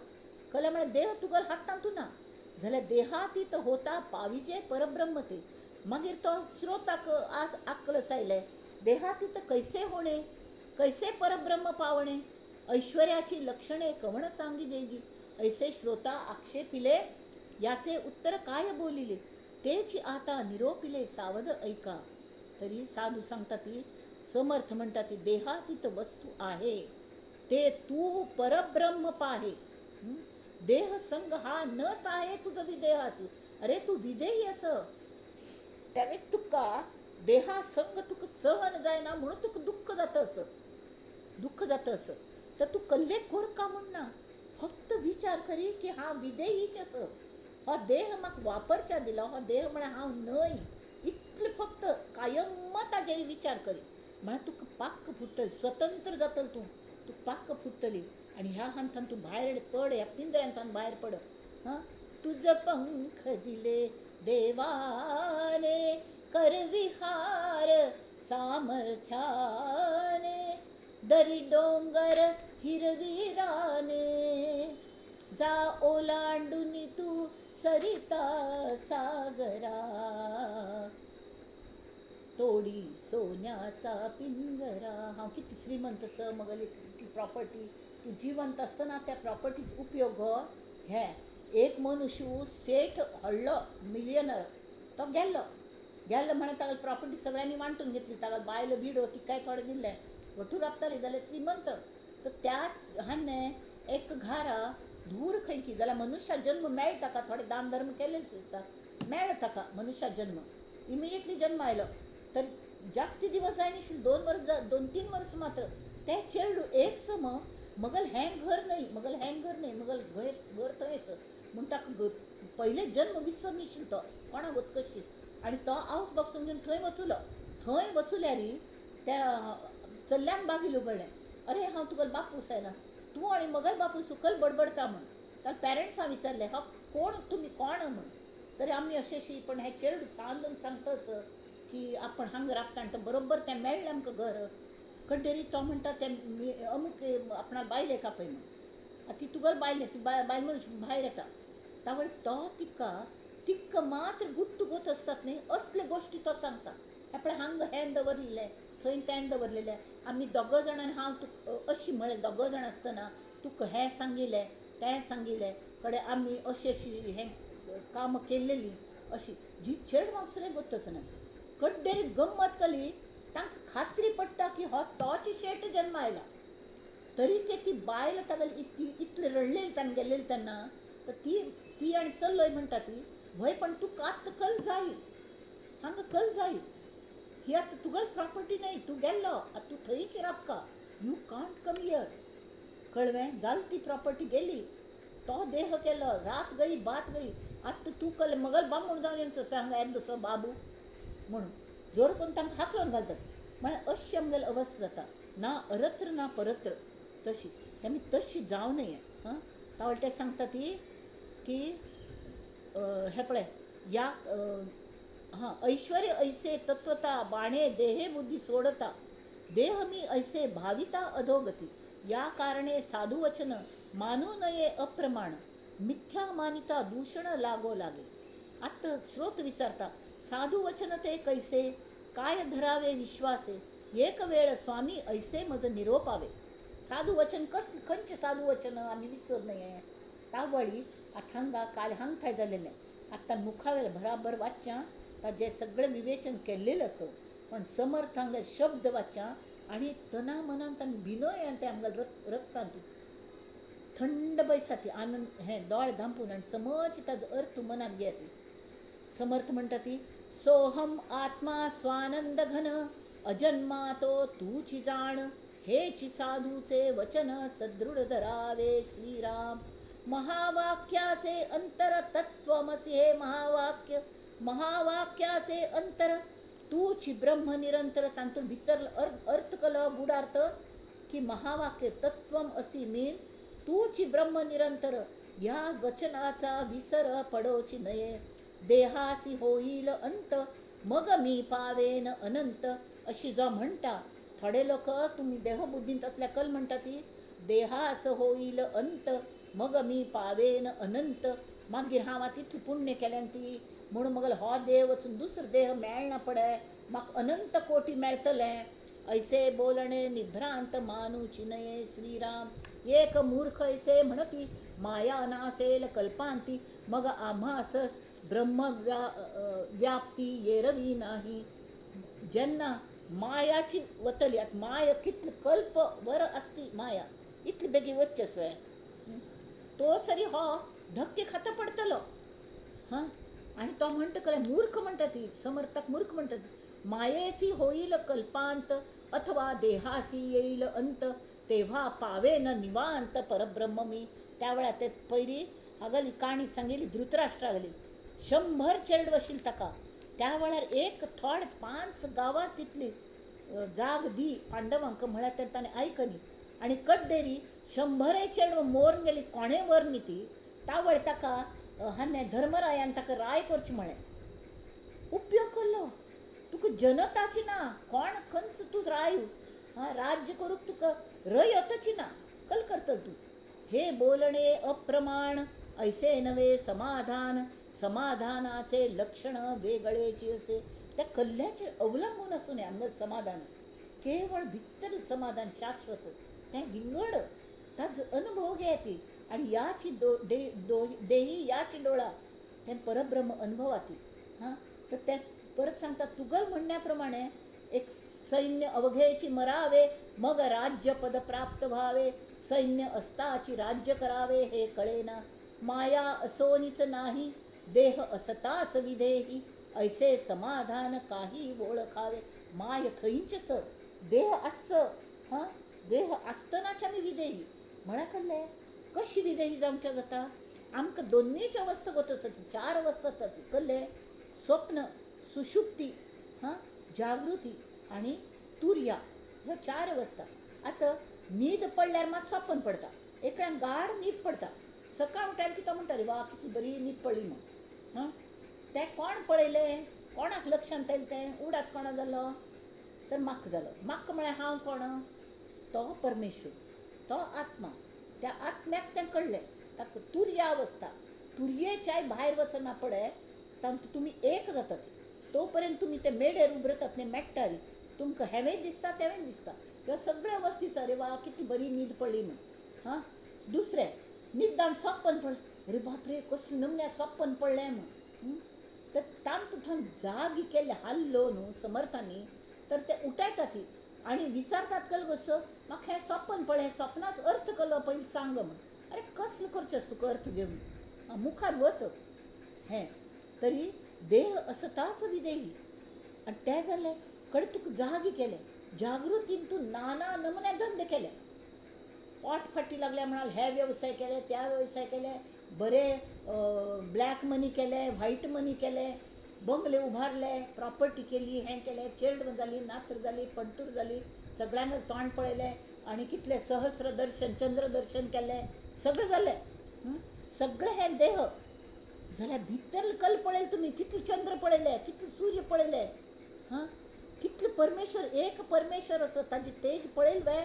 कल्या म्हळ्यार देह तुगेलो हात तातूंत ना जाल्यार देहातीत होता पाविजे परब्रह्म ते. मागीर तो श्रोताक आज अक्कल आयलें, देहातीत कैसे होणे कैसे परब्रह्म पावणे, ऐश्वर्याची लक्षणे कवण सांगिजेजी, ऐसे श्रोता आक्षेपिले याचे उत्तर काय बोलिले, तेच आता निरोपिले सावध ऐका. तरी साधू सांगता ती समर्थ म्हणटा ती देहातीत वस्तू आहे ते तू परब्रह्म पाहे, देह संग हा न साहे तुझं विदेहासी. अरे तू विदेही असं त्यावेळी तुका देहा संग तुका सहन जायना म्हणून तुका दुःख जातं असं, दुःख जातं असं. तर तू कल्लेखोर का म्हण ना, फक्त विचार करी की हा विदेहीच असं, हो देह म्हाका वापरच्या दिला, हो देह म्हळ्यार हांव न्हय, इतलें फक्त कायम ताजेर विचार करी म्हळ्यार तुका पाक्क फुट्टली, स्वतंत्र जातलो तूं, तूं पाक्क फुट्टली आनी ह्या हांतान तूं भायर पड, ह्या पिंजऱ्यांतल्यान भायर पड. हां, तुझ पंख दिले देवाने करविहार सामर्थ्याने, दरी डोंगर हिरवी राने, जा ओलांडून तू सरिता सागरा, तोडी सोन्याचा पिंजरा. हांव कितली श्रीमंत आसा, मगेली इतली प्रॉपर्टी, तूं जिवंत आसतना त्या प्रॉपर्टीचो उपयोग हो घे. एक मनुष्य सेठ व्हडलो मिलियनर तो गेल्लो, गेल्लो म्हणून तागेली प्रॉपर्टी सगळ्यांनी वांटून घेतली, ताका बायल बिडो तिकाय थोडें दिल्लें, वटूर राबताली जाल्यार श्रीमंत. तर त्या हाणें एक घारा धूर खंय की जाल्यार मनुष्या जन्म मेळटा ताका, थोडे दान धर्म केल्ले दिसता मेळ्ळो ताका मनुष्या जन्म, इमिडिएटली जन्म आयलो. तर जास्ती दिवस जायनाशिल्ले, 2 वर्स 2-3 वर्स मात्र ते चेडूं एक सम मगल हें घर न्हय, मगल हें घर न्हय, मगल घर घर थंयच म्हूण ताका पयले जन्म विसरनाशिल्लो तो कोणाक वतकशी. आनी तो आवस बापसून घेवन थंय वचुलो, थंय वचुल्यारी त्या चल्यान बागील उगडलें, अरे हांव तुगेलो बापूस आयला, तूं आनी मगेलो बापूस कल बडबडता म्हूण. ताका पॅरंट्सां विचारलें, हो कोण तुमी कोण म्हूण. तरी आमी अशें अशी पण हें चेडूं सांदून सांगता की आपण हांगा राबता आनी तो बरोबर तें मेळ्ळें आमकां घर. कड्डेरी तो म्हणटा तें अमूक आपणा बायलेक आपय म्हूण. आतां ती तुगेली बायल, ती बायल मनीस भायर येता. तावळ तो तिका तिक्का मात्र गुट्ट गोत आसतात न्ही असले गोश्टी तो सांगता. आपणें हांगा हें दवरलेलें, थंय तें दवरलेलें, आमी दोग जाणां हांव तुका अशी म्हळें, दोग जाण आसतना तुका हें सांगिल्लें तें सांगिल्लें, कडे आमी अशी अशी हें कामां केल्लेलीं अशी जी चेडवांक सुद्दां गोत्त आसना. कड्डेर गम्मत कली तांकां खात्री पडटा की हो तोच शेट जन्म आयला. तरी ते ती बायल तागेली इतली रडलेली ताणें गेल्लेली तेन्ना, तर ती ती आनी चल्लोय म्हणटा ती, व्हय पण तुका आतां कल जाय, हांगा कल जाय, ही आतां तुगेली प्रॉपर्टी न्हय, तूं गेल्लो आतां तूं थंयच राबका, you can't come here. कळवें जाल ती प्रॉपर्टी गेली, तो देह केलो, रात गई बात गई, आतां तूं कल मगल बामूण जावन येवचो हांगा येदोसो बाबू म्हणून जोर करून तांकां हाकलून घालतात. म्हळ्यार अशी आमगेली अवस्था जाता, ना अरत्र ना परत्र तशी. आमी तशी जावं नये. हां, तावळ ते सांगता ती की हें पळय या हां, ऐश्वर्य ऐसे तत्वता बाणे देहे बुद्धी सोडता, देह मी ऐसे भाविता अधोगती, या कारणे साधुवचन मानू नये अप्रमाण, मिथ्या मानिता दूषण लागो लागे. आत्ता श्रोत विचारता, साधुवचन ते कैसे, काय धरावे विश्वासे, एक वेळ स्वामी ऐसे मज निरोपावे. साधुवचन कस खंयचें साधुवचन आमी विसर नये. तावळी आतां हांगा काल हांग थंय जालेलें आतां मुखावेलें बराबर वाचच्या ताजें सगळें विवेचन केल्लेलें आसा, पण समर्थ हांगा शब्द वाचच्या आनी तना मनान तांकां भिनय आनी तें आमगेल्या रक्तांत थंड बैसा ती आनंद हें दोळे धांपून आनी समज ताजो अर्थ मनांत घेया ती. समर्थ म्हणटा ती, सोहम आत्मा स्वानंद घन, अजन्मा तो तूची जाण, हेची साधूचे वचन सदृढ धरावे श्रीराम. महावाक्याचे अंतर तत्त्वमसी हे महावाक्य, महावाक्याचे अंतर तूची ब्रह्म निरंतर. तांतून भितर अर्थ कल गुडार्थ की महावाक्य तत्त्वम असी मीन्स तूची ब्रह्म निरंतर, या वचनाचा विसर पडोची नये, देहासी होईल अंत मग मी पावेन अनंत. अशी जो म्हणटा थोडे लोक तुम्ही देहबुद्धींत असल्या कल म्हणटा ती, देहास होईल अंत मग मी पावेन अनंत, मागीर हांव आतां इतलें पुण्य केल्यान ती म्हणून मगेलो हो देह वचून दुसरो देह मेळना पडे, म्हाका अनंत कोटी मेळटलें. ऐसे बोलणे निभ्रांत मानूची नये श्रीराम. एक मूर्ख ऐसे म्हणती माया नासेल कल्पांती, मग आम्हास ब्रह्म व्याप्ती येरवी नाही. जेन्ना मायाची वतली, आतां माया कितले कल्प वर आसती माया, इतली बेगीन वचचें सगळें तो सरी हो धक्के खाता पडटलो. हां, आनी तो म्हणटा कळ्ळें मूर्ख म्हणटा ती, समर्थाक मूर्ख म्हणटा ती, मायेसी होईल कल्पांत अथवा देहासी येईल अंत, तेव्हा पावेन निवांत परब्रह्म मी. त्या वेळार ते पयली हागली काणी सांगिल्ली धृतराष्ट्रागली, 100 चेडवां आशिल्लीं ताका, त्या वेळार एक थोड 5 गांवां तितली जाग दी पांडवांक म्हळ्यार तर ताणें आयकली आनी कड्डेरी 100 चेडवां मोरून गेली, कोणें व्हर न्ही ती. तावळ ताका हाणें धर्मरायान ताका राय करचें म्हळें, उपयोग केलो तुका जनताची ना, कोण खंयच तूं राय हां राज्य करूंक तुका रयतची ना, कल करतलो तूं. हे बोलणे अप्रमाण ऐसे नवे समाधान, समाधानाचे लक्षण वेगळेची असे. त्या कल्ल्याचेर अवलंबून आसूं नये आमगेलें समाधान, केवळ भितर समाधान शाश्वत तें विंगड ताजो अनुभव घेया ती. आनी याची देही याची डोळा तें परब्रह्म अनुभवाती. हां, तर तें परत सांगता तुगल म्हणण्या प्रमाणे एक सैन्य अवघेची मरावे मग राज्य पद प्राप्त व्हावे, सैन्य असताची राज्य करावे हे कळेना, माया असोनीच नाही देह असताच विधेही, ऐसे समाधान काही ओळखावे. माय थंयच सर देह आस, हां देह आसतनाच आमी विधेही म्हळ्यार कळ्ळें कशी विधेही जावच्या जाता. आमकां दोन्हीच अवस्था गोत आसा, 4 अवस्था जातात कळ्ळें, स्वप्न सुषुप्ती हां जागृती आनी तुर्या, ह्यो 4 अवस्था. आतां न्हीद पडल्यार मात सपन पडटा. एकल्यान गाढ न्हीद पडटा, सकाळ उठायला की तो म्हणटा रे वा कितली बरी न्हीद पडली म्हूण. हां, तें कोण पळयलें, कोणाक लक्षांत येयलें, तें उडाच कोणा जालो तर म्हाका जालो. म्हाका म्हळ्यार हांव कोण, तो परमेश्वर, तो आत्मा. त्या आत्म्याक तें कळ्ळें. ताका तुर्या अवस्था, तुर्येच्याय भायर वचना पडे तांतूं तुमी एक जातात. तो पर्यंत तुमी ते मेडेर उबरतात न्ही, मेट्टा री, तुमकां हेंवूय दिसता तेंवूय दिसता, ह्यो सगळ्यो वस्तू दिसता, अरे वा कितली बरी न्हीद पडली म्हूण. हां, दुसरें न्हिदान सपन पडलें, अरे बापरे कसलें नमन्या सपन पडलें म्हूण. तर तांतूं जागी केल्ले हाल्लो न्हू समर्थांनी, तर ते उठायतात ती आनी विचारतात कल कसो म्हाका हें सपन पडलें, हें सपनाच अर्थ कलो पयलीं सांग म्हूण. अरे कसलो करचें आसा तुका अर्थ घेवन, मुखार वच. हें तरी देह असताच विदेही. आनी तें जालें कडेन तुका जागी केलें, जागृतीन तूं नाना नमुने धंदे केले. पोट फाटी लागल्या म्हणाल हे व्यवसाय केले, त्या व्यवसाय केले, बरे ब्लॅक मनी केले, व्हायट मनी केले, बंगले उबारले, प्रॉपर्टी केली, हें केलें, चेडवां जाली, नात्र जाली, पणतूर जाली, सगळ्यांक तोंड पळयलें आनी कितले सहस्र दर्शन, चंद्र दर्शन केलें, सगळें जालें. सगळें हें देह जाल्यार भितर कल पळयले तुमी, कितले चंद्र पळयले, कितले सूर्य पळयले, हां, कितले परमेश्वर, एक परमेश्वर आसा ताजी तेज पळयल वे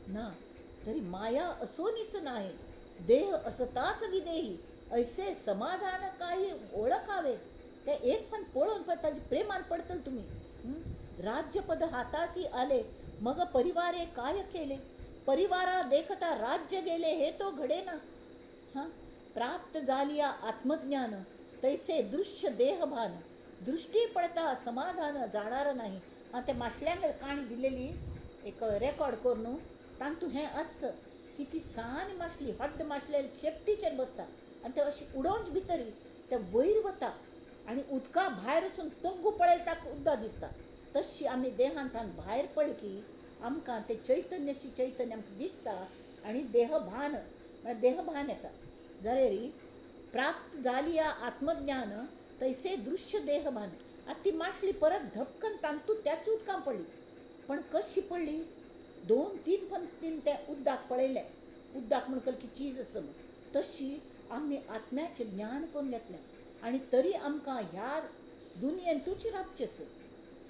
ना. तरी माया असोनीच नाही, देह असताच विदेही, ऐसे समाधान काही ओळखावे. ते एक पण पळोवन पण ताजे प्रेमान पडतले तुमी. राज्यपद हातासी आले, मग परिवारे काय केले, परिवारा देखता राज्य गेले, हे तो घडे ना. हां, प्राप्त जालिया आत्मज्ञान, तैसे दृश्य देहभान, दृष्टी पडता समाधान जाणार नाही. आं, ते माशल्यांक काणी दिलेली एक रेकॉर्ड करून तांतूं हें आस की ती सान मासली, हड्ड मासले शेपटीचेर बसता आनी ते अशी उडोवंच भितरी ते वयर वता आनी उदका भायर वचून तग्गू पळयता, ताका उदक दिसता. तशी आमी देहांतान भायर पडली की आमकां ते चैतन्याची चैतन्य आमकां दिसता आनी देहभान म्हळ्यार देहभान येता. जाल्यार प्राप्त जाली आत्मज्ञान तैसे दृश्य देहभान. आतां ती मासली परत धपकन तांतूं त्याच उदकां पडली, पण कशी पडली, दोन तीन पण तीन तें उदक पळयलें, उदक म्हण की चीज आसा म्हूण. तशी आमी आत्म्याचें ज्ञान करून घेतलें आनी तरी आमकां ह्या दुनियेंतूच रावचें आसा,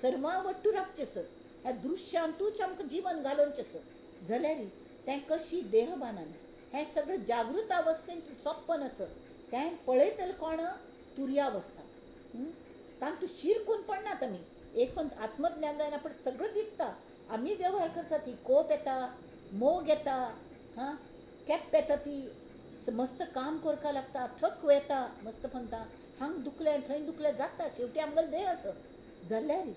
सर्वां वट्टू रावचें आसा, ह्या दृश्यांतूच आमकां जीवन घालोवचें आसा. जाल्यार तें कशी देहभानान हें सगळें जागृत अवस्थेंत सपन आसा, तें पळयतलें कोण, तुर्यावस्था. तांतूं शिरकून पडनात आमी, एक पण आत्मज्ञान जायना पण सगळें दिसता. आमी व्यवहार करता, ती कोप येता, मोग येता, हां, केप येता, ती मस्त काम करपाक लागता, थक येता, मस्त म्हणटा हांग दुखलें थंय दुखलें जाता, शेवटी आमगेलो देह आसा. जाल्यार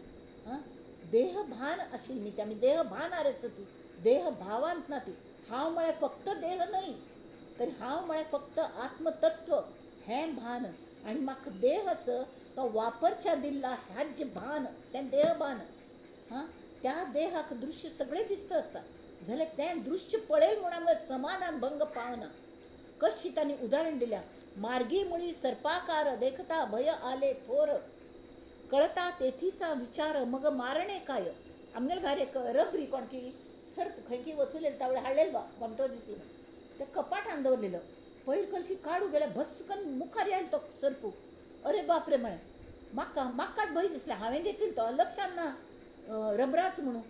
हां, देहभान आशिल्ली न्ही ती, आमी देहभानार आसा ती, देहभावांत ना ती. हांव म्हळ्यार फक्त देह न्हय, तर हांव म्हळ्यार फक्त आत्मतत्व हें भान, आनी म्हाका देह आसा तो वापरच्या दिल्ला ह्याच जें भान तें देहभान. हां, त्या देहाक दृश्य सगळें दिसता आसता, जाल्यार तें दृश्य पळयल म्हूण आमकां समाधान भंग पावना. कशी तांणी उदाहरण दिल्या, मार्गी मुळी सर्पाकार देखता भय आले थोर, कळता तेथीचा विचार मग मारणे काय. आमगेले घार एक रबरी कोणकी सर्प खंयकी वचून तावळे हाडलेलो बा गोमटो दिसलो, ते कपाटान दवरलेलो, पयर कलकी काडू गेल्या भस्कन मुखार येयलो तो सर्प. अरे बापरे म्हळें, म्हाका म्हाकाच भंय दिसलें, हांवें घेतिल्लो तो लक्षान ना रबराच म्हणून.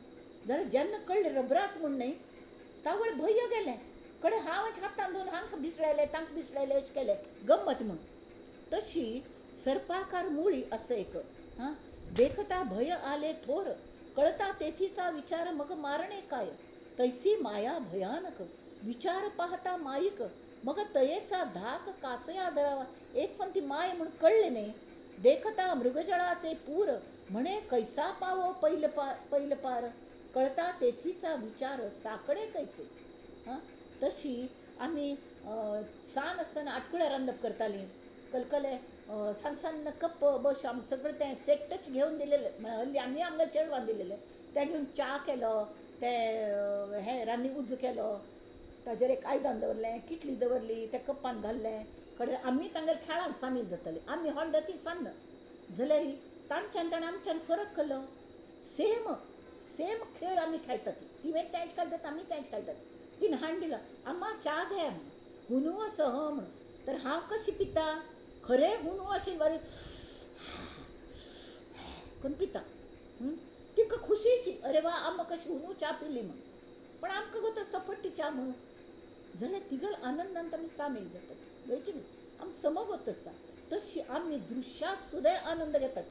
जाल्यार जेन्ना कळ्ळें रबराच म्हूण न्हय, तावळ भंय गेलें, कडेन हांवच हातान दोन हांकां भिसडायलें तांकां भिसडायलें अशें केलें गम्मत म्हूण. तशी सर्पाकार मुळी असं एक, हां, देखता भय आले थोर, कळता तेथीचा विचार मग मारणे काय, तैसी माया भयानक विचार पाहता माईक, मग तयेचा धाक कासया धरावा. एक पण ती माय म्हणून कळ्ळें न्ही. देखता मृगजळाचे पूर, म्हणे कैसा पावो पैल पार पैल पार, कळता तेथीचा विचार साकडे कैसे. हां, तशी आमी सान आसतना आटकुळ्या रांदप करतालीं, कलकले सान सान कप बश आमी सगळें तें सेटच घेवन दिलेलें, म्हळ्यार हल्ली आमी आमकां चेडवान दिलेलें, तें घेवन च्या केलो, तें हें रान्नी उजो केलो, ताजेर एक आयदन दवरलें, किटली दवरली, त्या कप्पान घाल्लें, कडेन आमी तांगेल्या खेळान सामील जातालीं. आमी होड्ड ती सान्न जाल्यार तांच्यान ताणें आमच्यान फरक केलो. सेम सेम खेळ आमी खेळटात. तिवें तेंच खेळटात, आमी तेंच खेळटात. तिणें हाडून दिलो, आम्मा च्या घे म्हणून, हुनू असो ह म्हणून. तर हांव कशी पिता, खरें हुनू अशें बरें करून पिता. तिका खुशीची, अरे वा आम्मा कशी हुनू च्या पिली म्हणून. पण आमकां गोत आसता पट्टी च्या म्हणून जाल्यार तिगल आनंदान आमी सामील जातात, वय की न्ही? आमी समगोत आसता. तशी आमी दृश्यात सुद्दां आनंद घेतात,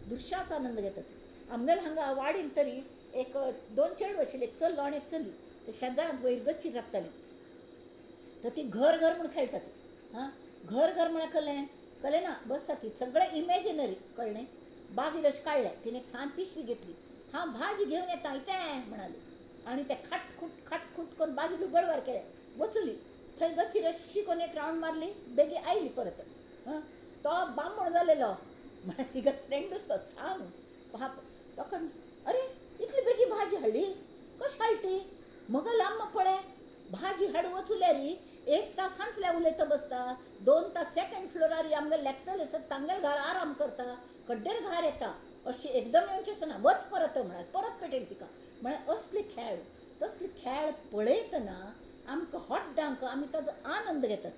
दृश्याच आनंद घेतात. आमगेले हांगा वाडीन तरी एक दोन चेडूं आशिल्ले, एक चलो आनी एक चली. ते शेजारांत वयर गच्चीर राबतालीं. तर ती घर घर म्हूण खेळटात. हां, घर घर म्हळ्यार कळ्ळें? कळ्ळें ना? बसता ती सगळें इमेजिनरी, कळ्ळें? बागीर अशें काडलें, तिणें एक सान पिशवी घेतली. हांव भाजी घेवन येता इतें म्हणाली आनी ते खाटखूट खाटखूट करून बागीर उगडवार केलें, वचुली थंय गच्चीर अशी करून एक रावंड मारली, बेगीन आयली परत. हां, तो बामण जालेलो म्हळ्यार तिगो फ्रेंडूच तो सान बाप. तो अरे इतली बेगीन भाजी हाडली, कशी हाडटी? मगल आम्मा पळय भाजी हाडूं वचुल्यार एक तास हांचल्या उलयता बसता, 2 तास सेकंड फ्लोरार आमगेले लेखतले सर तांगेले घर आराम करता, कड्डेर घर येता, अशी एकदम येवचें आसना, वच परत म्हळ्यार परत पेटयली तिका. म्हळ्यार असले खेळ, तसले खेळ पळयतना आमकां हॉट्टांक आमी ताजो आनंद घेतात.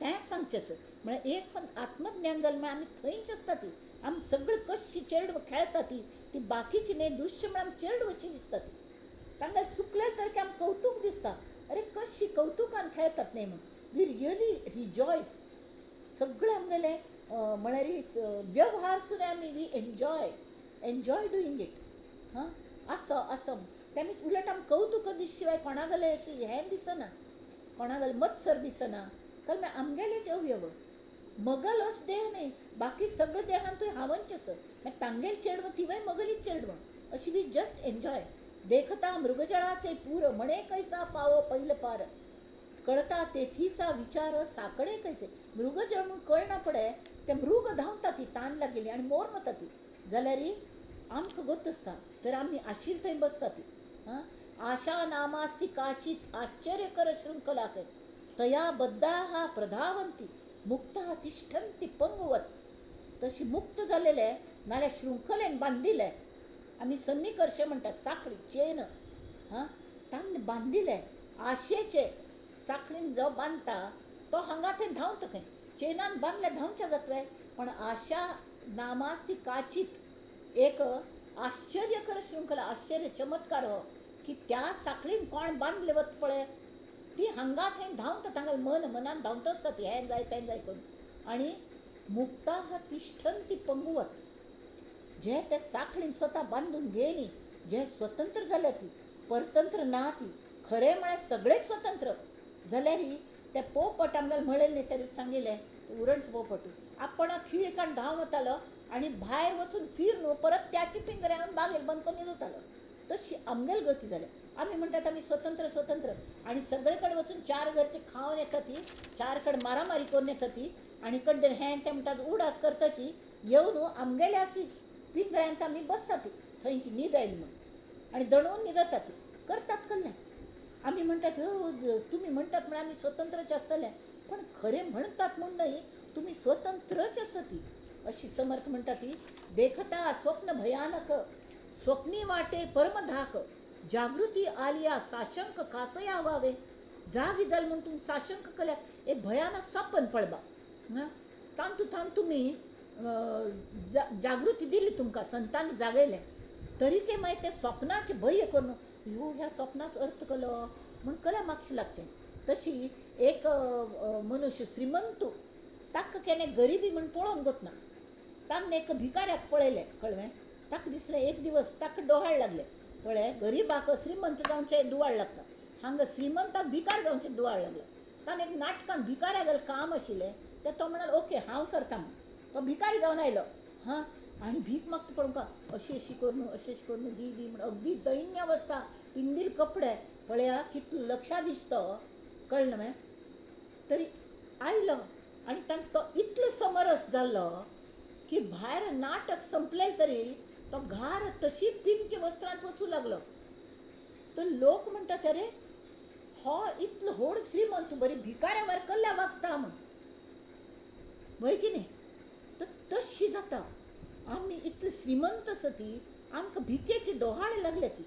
तेंच सांगचें आसा. म्हळ्यार एक पण आत्मज्ञान जालें म्हळ्यार आमी थंयच आसता ती, आमी सगळीं कशी चेडवां खेळटा ती, ती बाकीची न्ही दृश्य म्हळ्यार आमी चेडवां अशी दिसता ती. तांकां चुकले तर की आमकां कवतूक दिसता, अरे कशी कवतुकान खेळटात न्ही म्हणून. We really rejoice. सगळें आमगेलें म्हळ्यार व्यवहार सुद्दां आमी we enjoy, enjoy doing it. हां, असो असो तेमी उलट आमकां कवतूक दिस शिवाय कोणागेलें अशें हें दिसना, कोणागेलें मत्सर दिसना. कारण आमगेलेच अवयव मगलोच देह न्ही, बाकी सगळे देहान तुवें हांवच आसा. मागीर तांगेले चेडवां तिवूय मगलीच चेडवां, अशी we just enjoy. देखता मृगजळाचे पूर म्हणे कैसा पावो पहिल पार, कळता तेथीचा विचार साकडे कैसे. मृगजळ म्हणून कळना पडे ते मृग धांवता ती तान लागेली आनी मोर वता ती, जाल्यार आमकां गोत आसता तर आमी आशिल्ले थंय बसता ती. हां, आशा नामास्ती काचित आश्चर्यकर शृंखला तया बद्धाः प्रधावंती मुक्ता तिष्ठंती पंगवत. तशी मुक्त जालेले नाल्यार शृंखलेन बांदिले, आमी सन्निकर्ष म्हणटात, साखळी चेन. हां, तांणी बांदिले आशेचे साखळीन जो बांदता तो हांगा थंय धांवता खंय, चेनान बांदले धांवच्या जातले. पण आशा नामास्ती काचित एक आश्चर्यकर शृंखला, आश्चर्य चमत्कार हो की त्या साखळीन कोण बांदले वत पळय, ती हांगा थंय धांवता, तांकां मन मनान धांवता आसता ती, हें जाय तें जाय करून. आनी मुक्ता तिष्ठंती पंगुवत, जे ते साखळीन स्वता बांदून घेयनी, जे स्वतंत्र जाले ती, परतंत्र ना ती, खरें म्हळ्यार सगळेच स्वतंत्र जाल्यार ते पोपट आमगेले म्हणलें न्ही, तरी सांगिल्लें उरणच पोपट आपण खिळकान धांवन वतालो आनी भायर वचून फिरून परत त्याची पिंजऱ्यान बागेर बंद करून न्हिदतालो. तशी आमगेली गती जाल्या. आमी म्हणटात आमी स्वतंत्र स्वतंत्र, आनी सगळे कडेन वचून चार घरचे खावन येता ती, चार कडेन मारामारी करून येता ती, आनी कडे हें तें म्हणटात उडास करताची येवन आमगेल्याची पिंजऱ्यांत आमी बसता ती, थंयची न्हीद आयली म्हणून आनी दणून न्हिदता ती, करतात कल्लें. आमी म्हणटात तुमी म्हणटात म्हळ्यार आमी स्वतंत्रच आसतले, पण खरें म्हणटात म्हूण न्हय, तुमी स्वतंत्रच आसा ती. अशी समर्थ म्हणटा ती, देखता स्वप्न भयानक स्वप्नी वाटे परमधाक, जागृती आलिया साशंक कासया व्हावे. जागी जाल म्हूण तुमी साशंक केल्या, एक भयानक सपन पळबा तांतू थावन तुमी जागृती दिली तुमकां, संतान जागयलें, तरी ते मागीर ते स्वप्नाचें भंय करून ह्यो ह्या स्वप्नाचो अर्थ केलो म्हूण कला मागशें लागचें. तशी एक मनुष्य श्रीमंत ताका केन्ना गरिबी म्हूण पळोवन गोतना, ताणें एक भिकाऱ्याक पळयलें, कळ्ळें, ताका दिसलें एक दिवस ताका डोहाळ लागलें, पळय गरिबाक श्रीमंत जावचें दुवाळ लागता, हांगा श्रीमंताक भिकार जावचें दुवाळ लागलो. ताणें एक नाटकान भिकाऱ्यागेलें काम आशिल्लें तें तो म्हणालो ओके हांव करता म्हूण, तो भिकारी जावन आयलो. हां, आनी भीक मागता पळोवंक अशी अशी करून अशी अशी करून दी दी म्हण अगदी दैन्य अवस्था, पिंदील कपडे पळया कितलो लक्षां दिसतो, कळ्ळें न्हय, तरी आयलो आनी तांकां तो इतलो समरस जाल्लो की भायर नाटक संपलें तरी तो घार तशी पिंदच्या वस्त्रांत वचूं लागलो. तर लोक म्हणटात अरे हो इतलो व्हड श्रीमंत बरी भिकाऱ्या वर कल्ल्या वागता म्हूण, वय की न्ही? तर तशी जाता. आमी इतले श्रीमंत आसा ती आमकां भिकेचे डोहाळे लागले ती,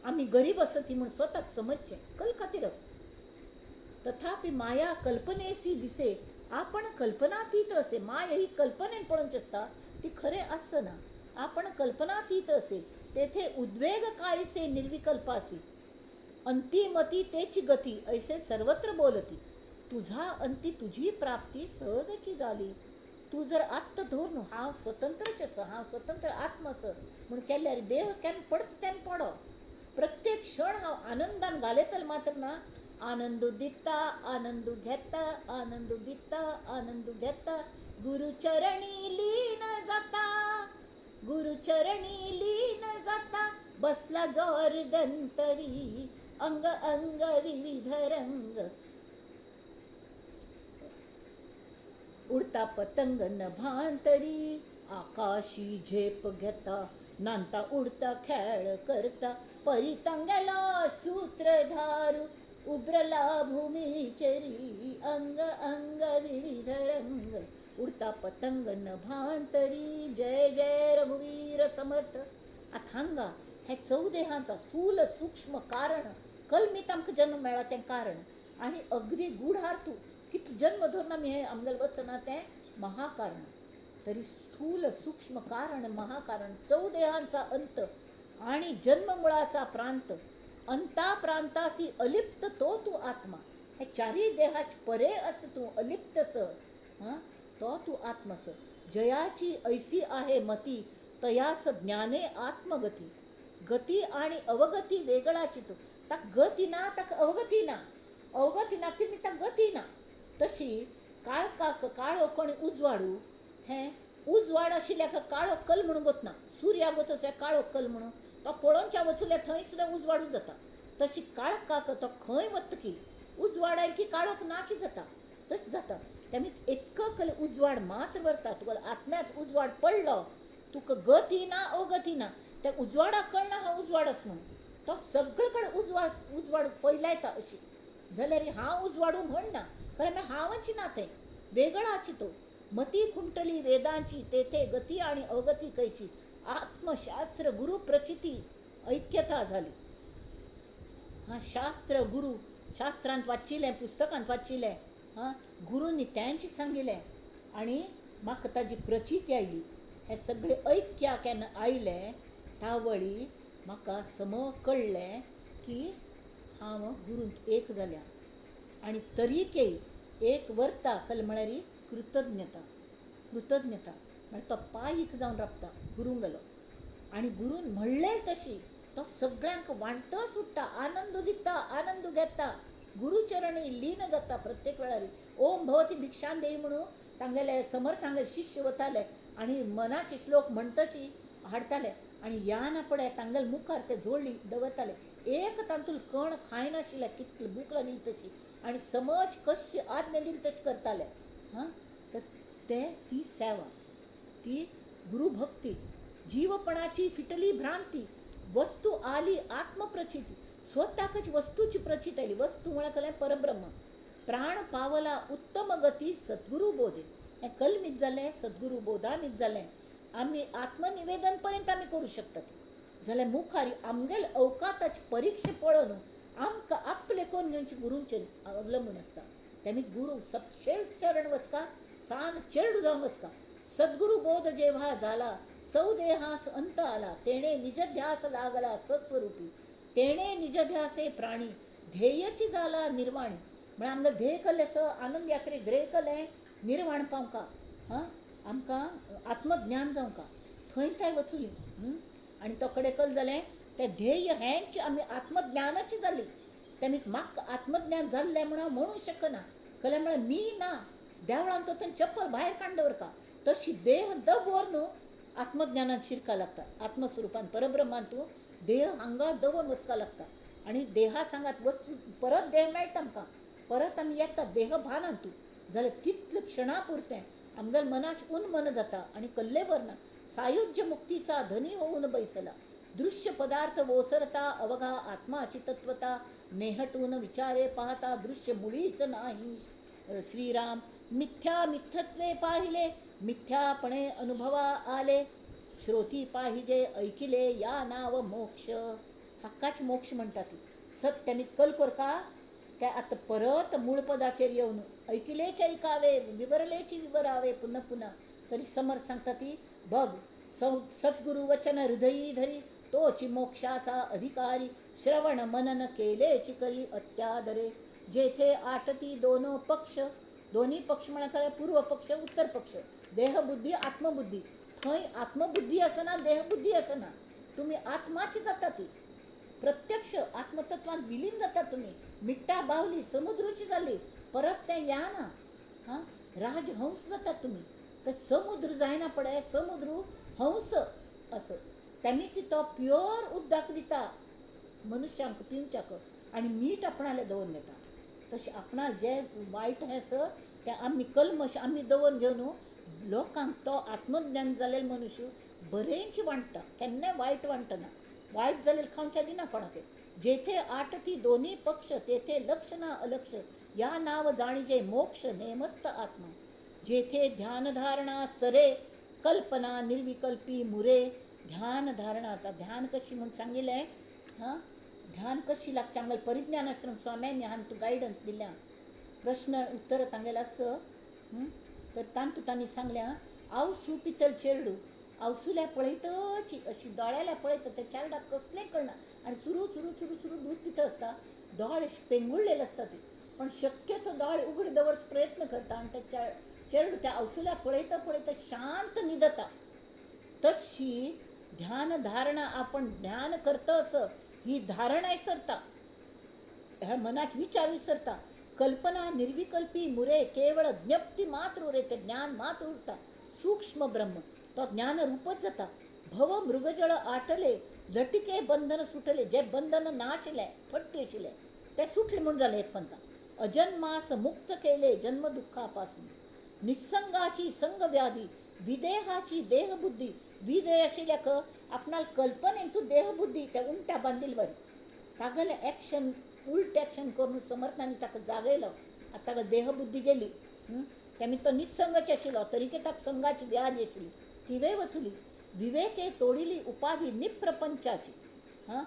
आमी गरीब आसती म्हूण स्वताक समजचें कल खातीर. तथापि माया कल्पनेसी दिसे आपण कल्पनातीत असे. माया ही कल्पनेन पळोवची आसता, ती खरें आसना. आपण कल्पनातीत असे तेथे उद्वेग कायसे निर्विकल्पासी अंतिमती तेची गती ऐसे सर्वत्र बोलती. तुझा अंती तुझी प्राप्ती सहजची झाली. तूं जर आत्त धरून हांव स्वतंत्रच आसा, हांव स्वतंत्र आत्म आसा म्हूण केल्यार देह केन्ना पडटा तेन्ना पडो. प्रत्येक क्षण हांव आनंदान घालयतलें मात्र ना. आनंद दिता आनंद घेता आनंद दिता आनंद घेता गुरुचरणी लीन जाता गुरुचरणी लीन जाता बसला जोर दंतरी अंग अंग विविध रंग उडता पतंग नभांतरी आकाशी झेप घेता नांता उडता खेळ करता परितंगेलो सूत्रधारू उब्रला भूमिचेरी अंग अंग विविध रंग उडता पतंग नभांतरी जय जय रघुवीर समर्थ. आतां हांगा हे चौदेहांचा स्थूल सूक्ष्म कारण कलमीत आमकां जन्म मेळ्ळा तें कारण आनी अगदी गुढार तूं कितले जन्म धरून आमी हें आमगेलें वचना तें महाकारण. तरी स्थूल सूक्ष्म कारण महाकारण चौदेहांचा अंत आणि जन्ममुळाचा प्रांत अंता प्रांतासी अलिप्त तो तूं आत्मा. हे चारय देहाच परे आसा तूं अलिप्त स हां तो तूं आत्मा स. जयाची ऐसी आहे मती तयास ज्ञाने आत्मगती. गती आणि अवगती वेगळाची तूं. ताका गती ना ताका अवगती ना, अवगती ना ती ताका गती ना. तशी काळखाक काळो कोणी उजवाडू हें उजवाड आशिल्ल्याक काळो कल म्हणून वतना सुर्याक वता काळो कल म्हणून तो पळोवच्या वचुल्या थंय सुद्दां उजवाडू जाता. तशी काळखाक तो खंय वतकी उजवाड आयल की काळोख नाची जाता. तशें जाता तेमी एक कल उजवाड मात्र व्हरता. तुका आत्म्याच उजवाड पडलो तुका गती ना अवगती ना. त्या उजवाडाक कळना हांव उजवाड आसा म्हणून तो सगळे कडेन उजवाड उजवाड फैलायता. अशी जाल्यार हांव उजवाडू म्हणना कारण हांवच ना तें वेगळाची तो. मती खुंटली वेदांची तेथे गती आणि अवगती कैची आत्मशास्त्र गुरु प्रचिती ऐक्यता झाली. हां शास्त्र गुरु शास्त्रांत वाचिल्लें पुस्तकांत वाचिल्लें हां गुरूंनी त्यांची सांगिल्लें आनी म्हाका ताजी प्रचिती आयली. हें सगळें ऐक्या केन्ना आयलें तावळी म्हाका सम कळ्ळें की हांव गुरूंत एक जाल्या. आनी तरीकय एक व्हरता कल म्हळ्यार कृतज्ञता. कृतज्ञता म्हळ्यार तो पायीक जावन राबता गुरूंक गेलो आनी गुरून म्हणलें तशी तो सगळ्यांक वांटत सुट्टा आनंद दिता आनंद घेता गुरुचरणी लीन जाता प्रत्येक वेळार. ओम भवती भिक्षान देई म्हणून तांगेले समर्थांगेले शिष्य वताले आनी मनाचे श्लोक म्हणटची हाडटाले आनी ह्या ना पडे तांगेले मुखार ते जोडली दवरताले. एक तातूंत कण खायनाशिल्ले कितली भूक लागली तशी आनी समज कशी आज्ञा दिली तशी करताले. हां तर ते ती सेवा ती गुरुभक्ती. जीवपणाची फिटली भ्रांती वस्तू आली आत्मप्रचिती. स्वताकच वस्तूची प्रचित आयली. वस्तू म्हळ्यार कसलें परब्रह्म. प्राण पावला उत्तम गती सद्गुरू बोधे. हें कलमीत जालें सद्गुरू बोधामीत जालें. आमी आत्मनिवेदन पर्यंत आमी करूं शकतात. जाल्यार मुखार आमगेले अवकाताची परिक्षा पळोवन आमकां आपलें करून घेवचें गुरूंचेर अवलंबून आसता. तेमी गुरू सपशेल शरण वचका सान चेडू जावन वचका. सद्गुरू बोध जेव्हा झाला चौदेहास अंत आला तेणे निजध्यास लागला सत्स्वरूपी तेणे निजध्यासे प्राणी ध्येयची झाला निर्वाणी. म्हळ्यार आमकां ध्येय कल्लें स आनंद यात्रेक ध्येय कल्लें निर्वाण पावंका हां आमकां आत्मज्ञान जावंका थंय थंय वचुली. आनी तो कडेन कल जालें तें ध्येय हेंच आमी आत्मज्ञानाची जाली. तेमी म्हाका आत्मज्ञान जाल्लें म्हूण हांव म्हणूंक शकना. कलें म्हळ्यार मी ना देवळान तो थंय चप्पल भायर काडून दवरता तशी देह दवर न्हू आत्मज्ञानान शिरका लागता. आत्मस्वरुपान परब्रह्मान तूं देह हांगा दवर वचपा लागता आनी देहा सांगात वच परत देह मेळटा आमकां परत आमी येता देह भानान तूं जाल्यार तितले क्षणा पुरतें आमगेल्या मनाच उन्मन जाता आनी कल्लेवर ना. सायुज्य मुक्तीचा धनी होऊन बैसला दृश्य पदार्थ ओसरता अवघा आत्माची तत्वता नेहटून विचारे पाहता दृश्य मुळीच नाही. श्रीराम मिथ्या मिथ्यत्वे पाहिले मिथ्यापणे अनुभवा आले श्रोती पाहिजे ऐकिले या नाव मोक्ष. हाकाच मोक्ष म्हणटा ती. सत्य कल कोरका ते आतां परत मूळ पदाचेर येवन ऐकिलेच ऐकावे विवरलेची विवरावे पुन्हा पुन्हा तरी समर्थ सांगता ती बघ सद्गुरु वचन हृदयी धरी तोची मोक्षाचा अधिकारी श्रवण मनन केलेची करी अत्यादरे. जेथे आटती दोनो पक्ष, दोन्ही पक्ष म्हळ्यार पूर्व पक्ष उत्तर पक्ष, देहबुद्धी आत्मबुद्धी. थंय आत्मबुद्धी आसना देहबुद्धी आसना, तुमी आत्माची जाता ती प्रत्यक्ष आत्मतत्वांत विलीन जाता तुमी. मिट्टा बावली समुद्रूची जाली परत तें या ना, हां राजहंस जाता तुमी. तर समुद्र जायना पडे समुद्र हंस असो तेमी ती तो प्युअर उदक दिता मनुष्यांक पिवच्याक आनी मीठ आपणाले दवरून घेता. तशें आपणाक जे वायट हें आसा तें आमी कल्मश आमी दवरून घेवन लोकांक तो आत्मज्ञान जाल्ले मनुष्य बरेंच वांट्टा, केन्नाय वायट वांटना, वायट जालें खावच्या दिना कोणाक. जेथे आटती दोन्ही पक्ष तेथे लक्ष ना अलक्ष या नाव जाणीजे मोक्ष नेमस्त आत्मा. जेथे ध्यानधारणा सरे कल्पना निर्विकल्पी मुरे. ध्यान धारणा आतां ध्यान कशी म्हूण सांगिल्लें, हां ध्यान कशी लागचें हांगा परिज्ञानाश्रम स्वाम्यांनी हांतू गायडन्स दिल्या, प्रश्न उत्तर तांगेलें आसा. तर तांतू तांणी सांगल्या आवसू पितल चेरडू आवसुल्या पळयतच अशी दोळ्याल्या पळयता त्या चेरडाक कसलें कळना आनी चुरू चुरू चुरू चुरू दूद पिता आसता, दोळे पेंगुळलेले आसता ती, पण शक्यतो दोळे उगडे दवरचो प्रयत्न करता आनी त्या चेरडू त्या आवसुल्या पळयता पळयता शांत न्हिदता. तशी ध्यान धारणा आपण ध्यान करता असं ही धारणा विसरता, ह्या मनात विचार विसरता. कल्पना निर्विकल्पी मुरे केवळ ज्ञप्ती मात्र उरे, ते ज्ञान मात्र उरता. सूक्ष्म ब्रह्म तो ज्ञान रूपच जाता. भव मृगजळ आटले लटिके बंधन सुटले, जे बंधन नाशिल्लें फट्टी आशिल्लें तें सुटलें म्हूण जालें एक पंता. अजन्मास मुक्त केले जन्म दुःखापासून. निस्संगाची संगव्याधी विदेहाची देहबुद्धी. विदेह आशिल्ल्याक आपणाक कल्पनेन तूं देहबुद्धी त्या उमट्या बांदिल बरी तागेलें एक्शन उल्ट एक्शन करून समर्थांनी ताका जागयलो. आतां ताका देहबुद्धी गेली, तेमी तो निस्संगच आशिल्लो तरीके ताका संगाची व्याधी आशिल्ली तिवें वचुली. विवेके तोडिली उपाधी निप्रपंचाची, हां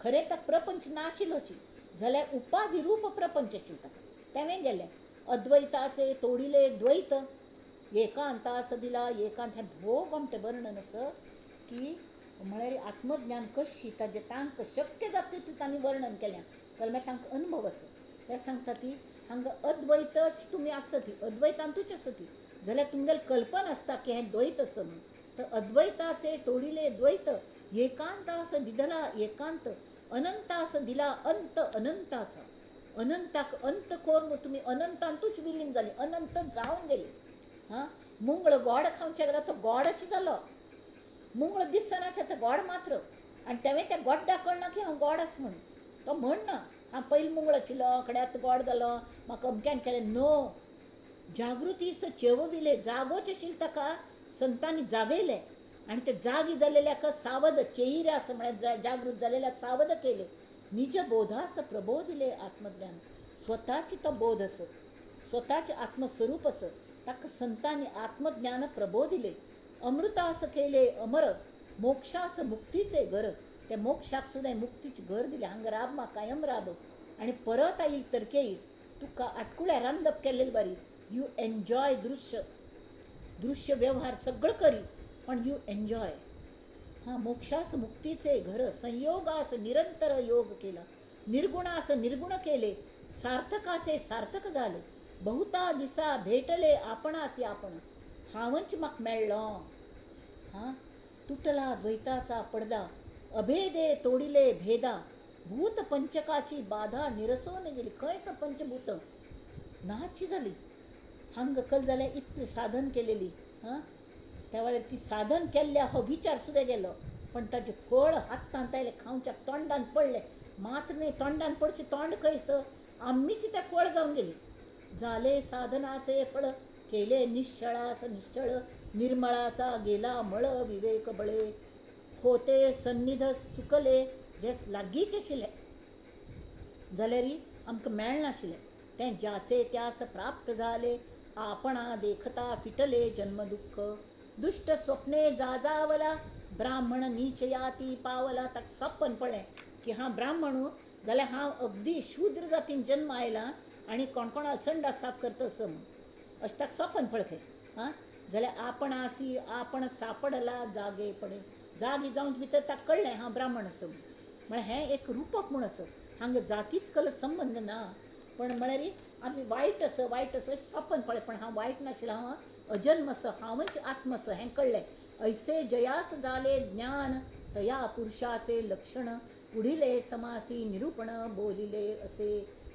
खरें ताका प्रपंच नाशिल्लोची जाल्यार उपाधी रूप प्रपंच आशिल्लो ताका तेवें गेलें. अद्वैताचे तोडिले द्वैत एकांतास दिला एकांत. हें भोव गोमटें वर्णन आसा की म्हळ्यार आत्मज्ञान कशी ताजें तांकां शक्य जाता तितलें तांणी वर्णन केलें, जाल्यार तांकां अनुभव आसा. ते सांगता ती हांगा अद्वैतच तुमी आसती अद्वैतांतूच आसती जाल्यार तुमगेली कल्पना आसता की हें द्वैत आसा म्हणून. तर अद्वैताचे तोडिले द्वैत एकांतास दिदला एकांत अनंतास दिला अंत अनंताचा. अनंताक अंत करून तुमी अनंतांतूच विलीन जाली, अनंत जावन गेली. हां मुंगळ गोड खावच्या गेलो तो गोडच जालो, मुंगळ दिसनाचे ते गोड मात्र आनी तेवें त्या गोड्डाक कळना की हांव गोड आसा म्हणून. तो म्हणना हांव पयलीं मुंगळ आशिल्लो कडे आतां गोड जालो म्हाका अमक्यान केलें. नो जागृती स चेवविले जागोच आशिल्लो ताका संतांनी जागयलें आनी ते जागी जालेल्याक सावध चेहिरे आसा म्हळ्यार जागृत जालेल्याक सावध केले. निज बोधास प्रबोधिले आत्मज्ञान. स्वताची तो बोध आसा, स्वताचें आत्मस्वरूप आसा, ताका संतांनी आत्मज्ञान प्रबोधिले. अमृतास केले अमर मोक्षास मुक्तीचे घर. ते मोक्षाक सुद्दां मुक्तीचें घर दिलें. हांगा राब मा कायम राब आनी परत आयल तरके येईल तुका आटकुळ्या रांदप केल्लें बरी. You enjoy दृश्य दृश्य व्यवहार सगळं करी पण you enjoy. हां मोक्षास मुक्तीचे घर संयोगास निरंतर योग केला निर्गुणास निर्गुण केले सार्थकाचे सार्थक जाले बहुता दिसा भेटले आपणासी आपण हांवच म्हाका मेळ्ळो. हां तुटला द्वैताचा पडदा अभेदे तोडिले भेदा भूत पंचकाची बाधा निरसोन गेली. खंयस पंचभूत नाची जाली. हांगा कल जाल्यार इतलें साधन केलेली, हां त्या वेळार ती साधन केल्ल्या हो विचार सुद्दां गेलो पण ताजें फळ हातांत आयलें, खावच्याक तोंडान पडलें मात्र न्हय तोंडान पडचें तोंड खंयस आम्मीची तें फळ जावन गेली. जाले साधनाचे फळ केले निश्चळास निश्चळ निर्मळाचा गेला मळ विवेक बळे होते सन्निध चुकले. जे लागींच आशिल्लें जाल्यार आमकां मेळनाशिल्लें तें ज्याचे त्यास प्राप्त जाले आपणा देखता फिटले जन्मदुःख. दुश्ट स्वप्ने जाजावला ब्राह्मण नीच याती पावला. ताका सपन पडलें की हांव ब्राह्मण जाल्यार हांव अगदी शूद्र जातीन जन्म आयला आनी कोण कोणा संडास साफ करता असो म्हूण अशें ताका सोपन पळखय. आं जाल्यार आपण आसी आपण सापडला जागे पडे, जागी जावन भितर ताका कळ्ळें हांव ब्राह्मण आसा म्हूण. म्हळ्यार हें एक रुपक म्हूण आसा, हांगा जातीच कल संबंद ना, पण म्हळ्यार आमी वायट आसा वायट आसा सोपन पळय, पण हांव वायट नाशिल्लें, हांव अजन्म आसा, हांवच आत्म आसा हें कळ्ळें. ऐसे जयास जाले ज्ञान तया पुरुषाचे लक्षण पुढिले समासी निरूपण बोलिले असे.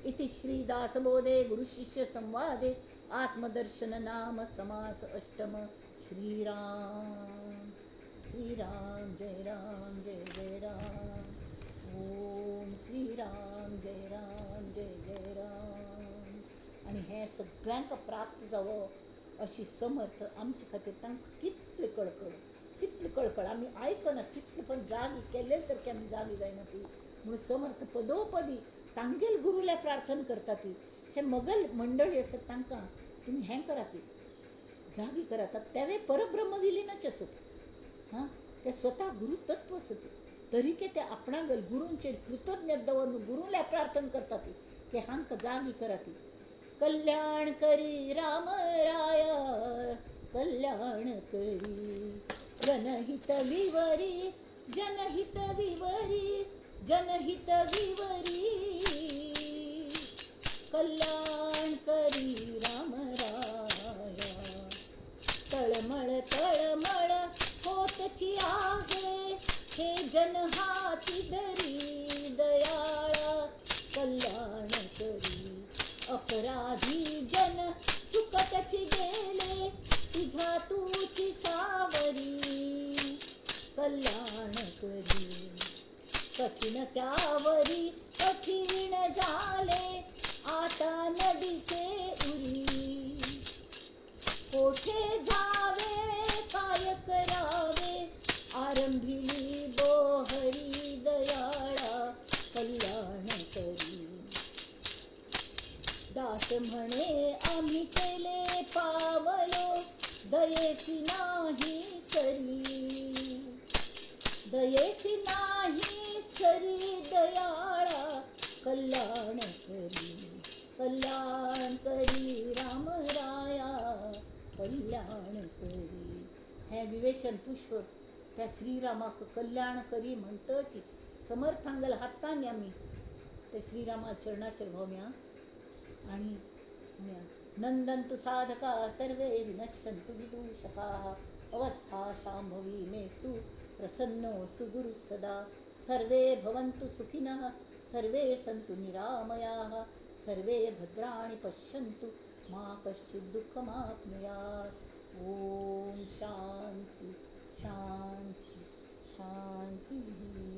इति श्री दासबोधे गुरुशिष्य संवादे आत्मदर्शन नाम समास अष्टम. श्रीराम श्रीराम जय राम जय जय राम. ओम श्रीराम जय राम जय जय राम. आनी हें सगळ्यांक प्राप्त जावं अशी समर्थ आमचे खातीर तांकां कितले कळकळ, कितले कळकळ आमी आयकना कितले, पण जागी केले सारके आमी जागी जायना ती म्हणून समर्थ पदोपदी तांगेल गुरुल्या प्रार्थना करता ती. हे मगल मंडळी आसत तांकां तुमी हें करात, जागी करात. तेवे परब्रह्म विलीनच आसत, हां ते स्वता गुरुतत्व आसत, तरीके ते आपणागल गुरूंचेर कृतज्ञ दवरून गुरुल्या प्रार्थना करतात की हांकां जागी करात. कल्याण करी राम राया कल्याण करी, जनहित विवरी जनहित विवरी जनहित विवरी, कल्याण करी राम राया. तळमळ तळमळ होतची आहे हे जन हाती धरी दयाळा, कल्याण करी. अपराधी जन चुकतची गेले तुझा तुची सावरी, कल्याण करी. कठीण त्यावरी कठीण झाले आता नदीचे उरी, कोठे जावे काय करावे आरंभिली बोहरी दयाळा, कल्याण करी. दास म्हणे आम्ही केले पावलो दयेची नाही सरी, दयेची नाही सरी दयाळा, कल्याण करी कल्याण करी राम राया कल्याण करी. हें विवेचन पुष्प त्या श्रीरामाक कल्याण करी म्हणटच समर्थांगल हातांनी आमी ते श्रीरामा चरणाचेर भोंवया आनी नंदन्तु साधका सर्वे विनश्यन्तु विदूषकाः, अवस्था शांभवी मेस्तु प्रसन्नोऽस्तु गुरुः सदा. सर्वे भवन्तु सुखिनः सर्वे सन्तु निरामयाः, सर्वे भद्राणि पश्यन्तु मा कश्चित् दुःखमाप्नुयात्. ॐ शान्ति शान्ति शान्तिः.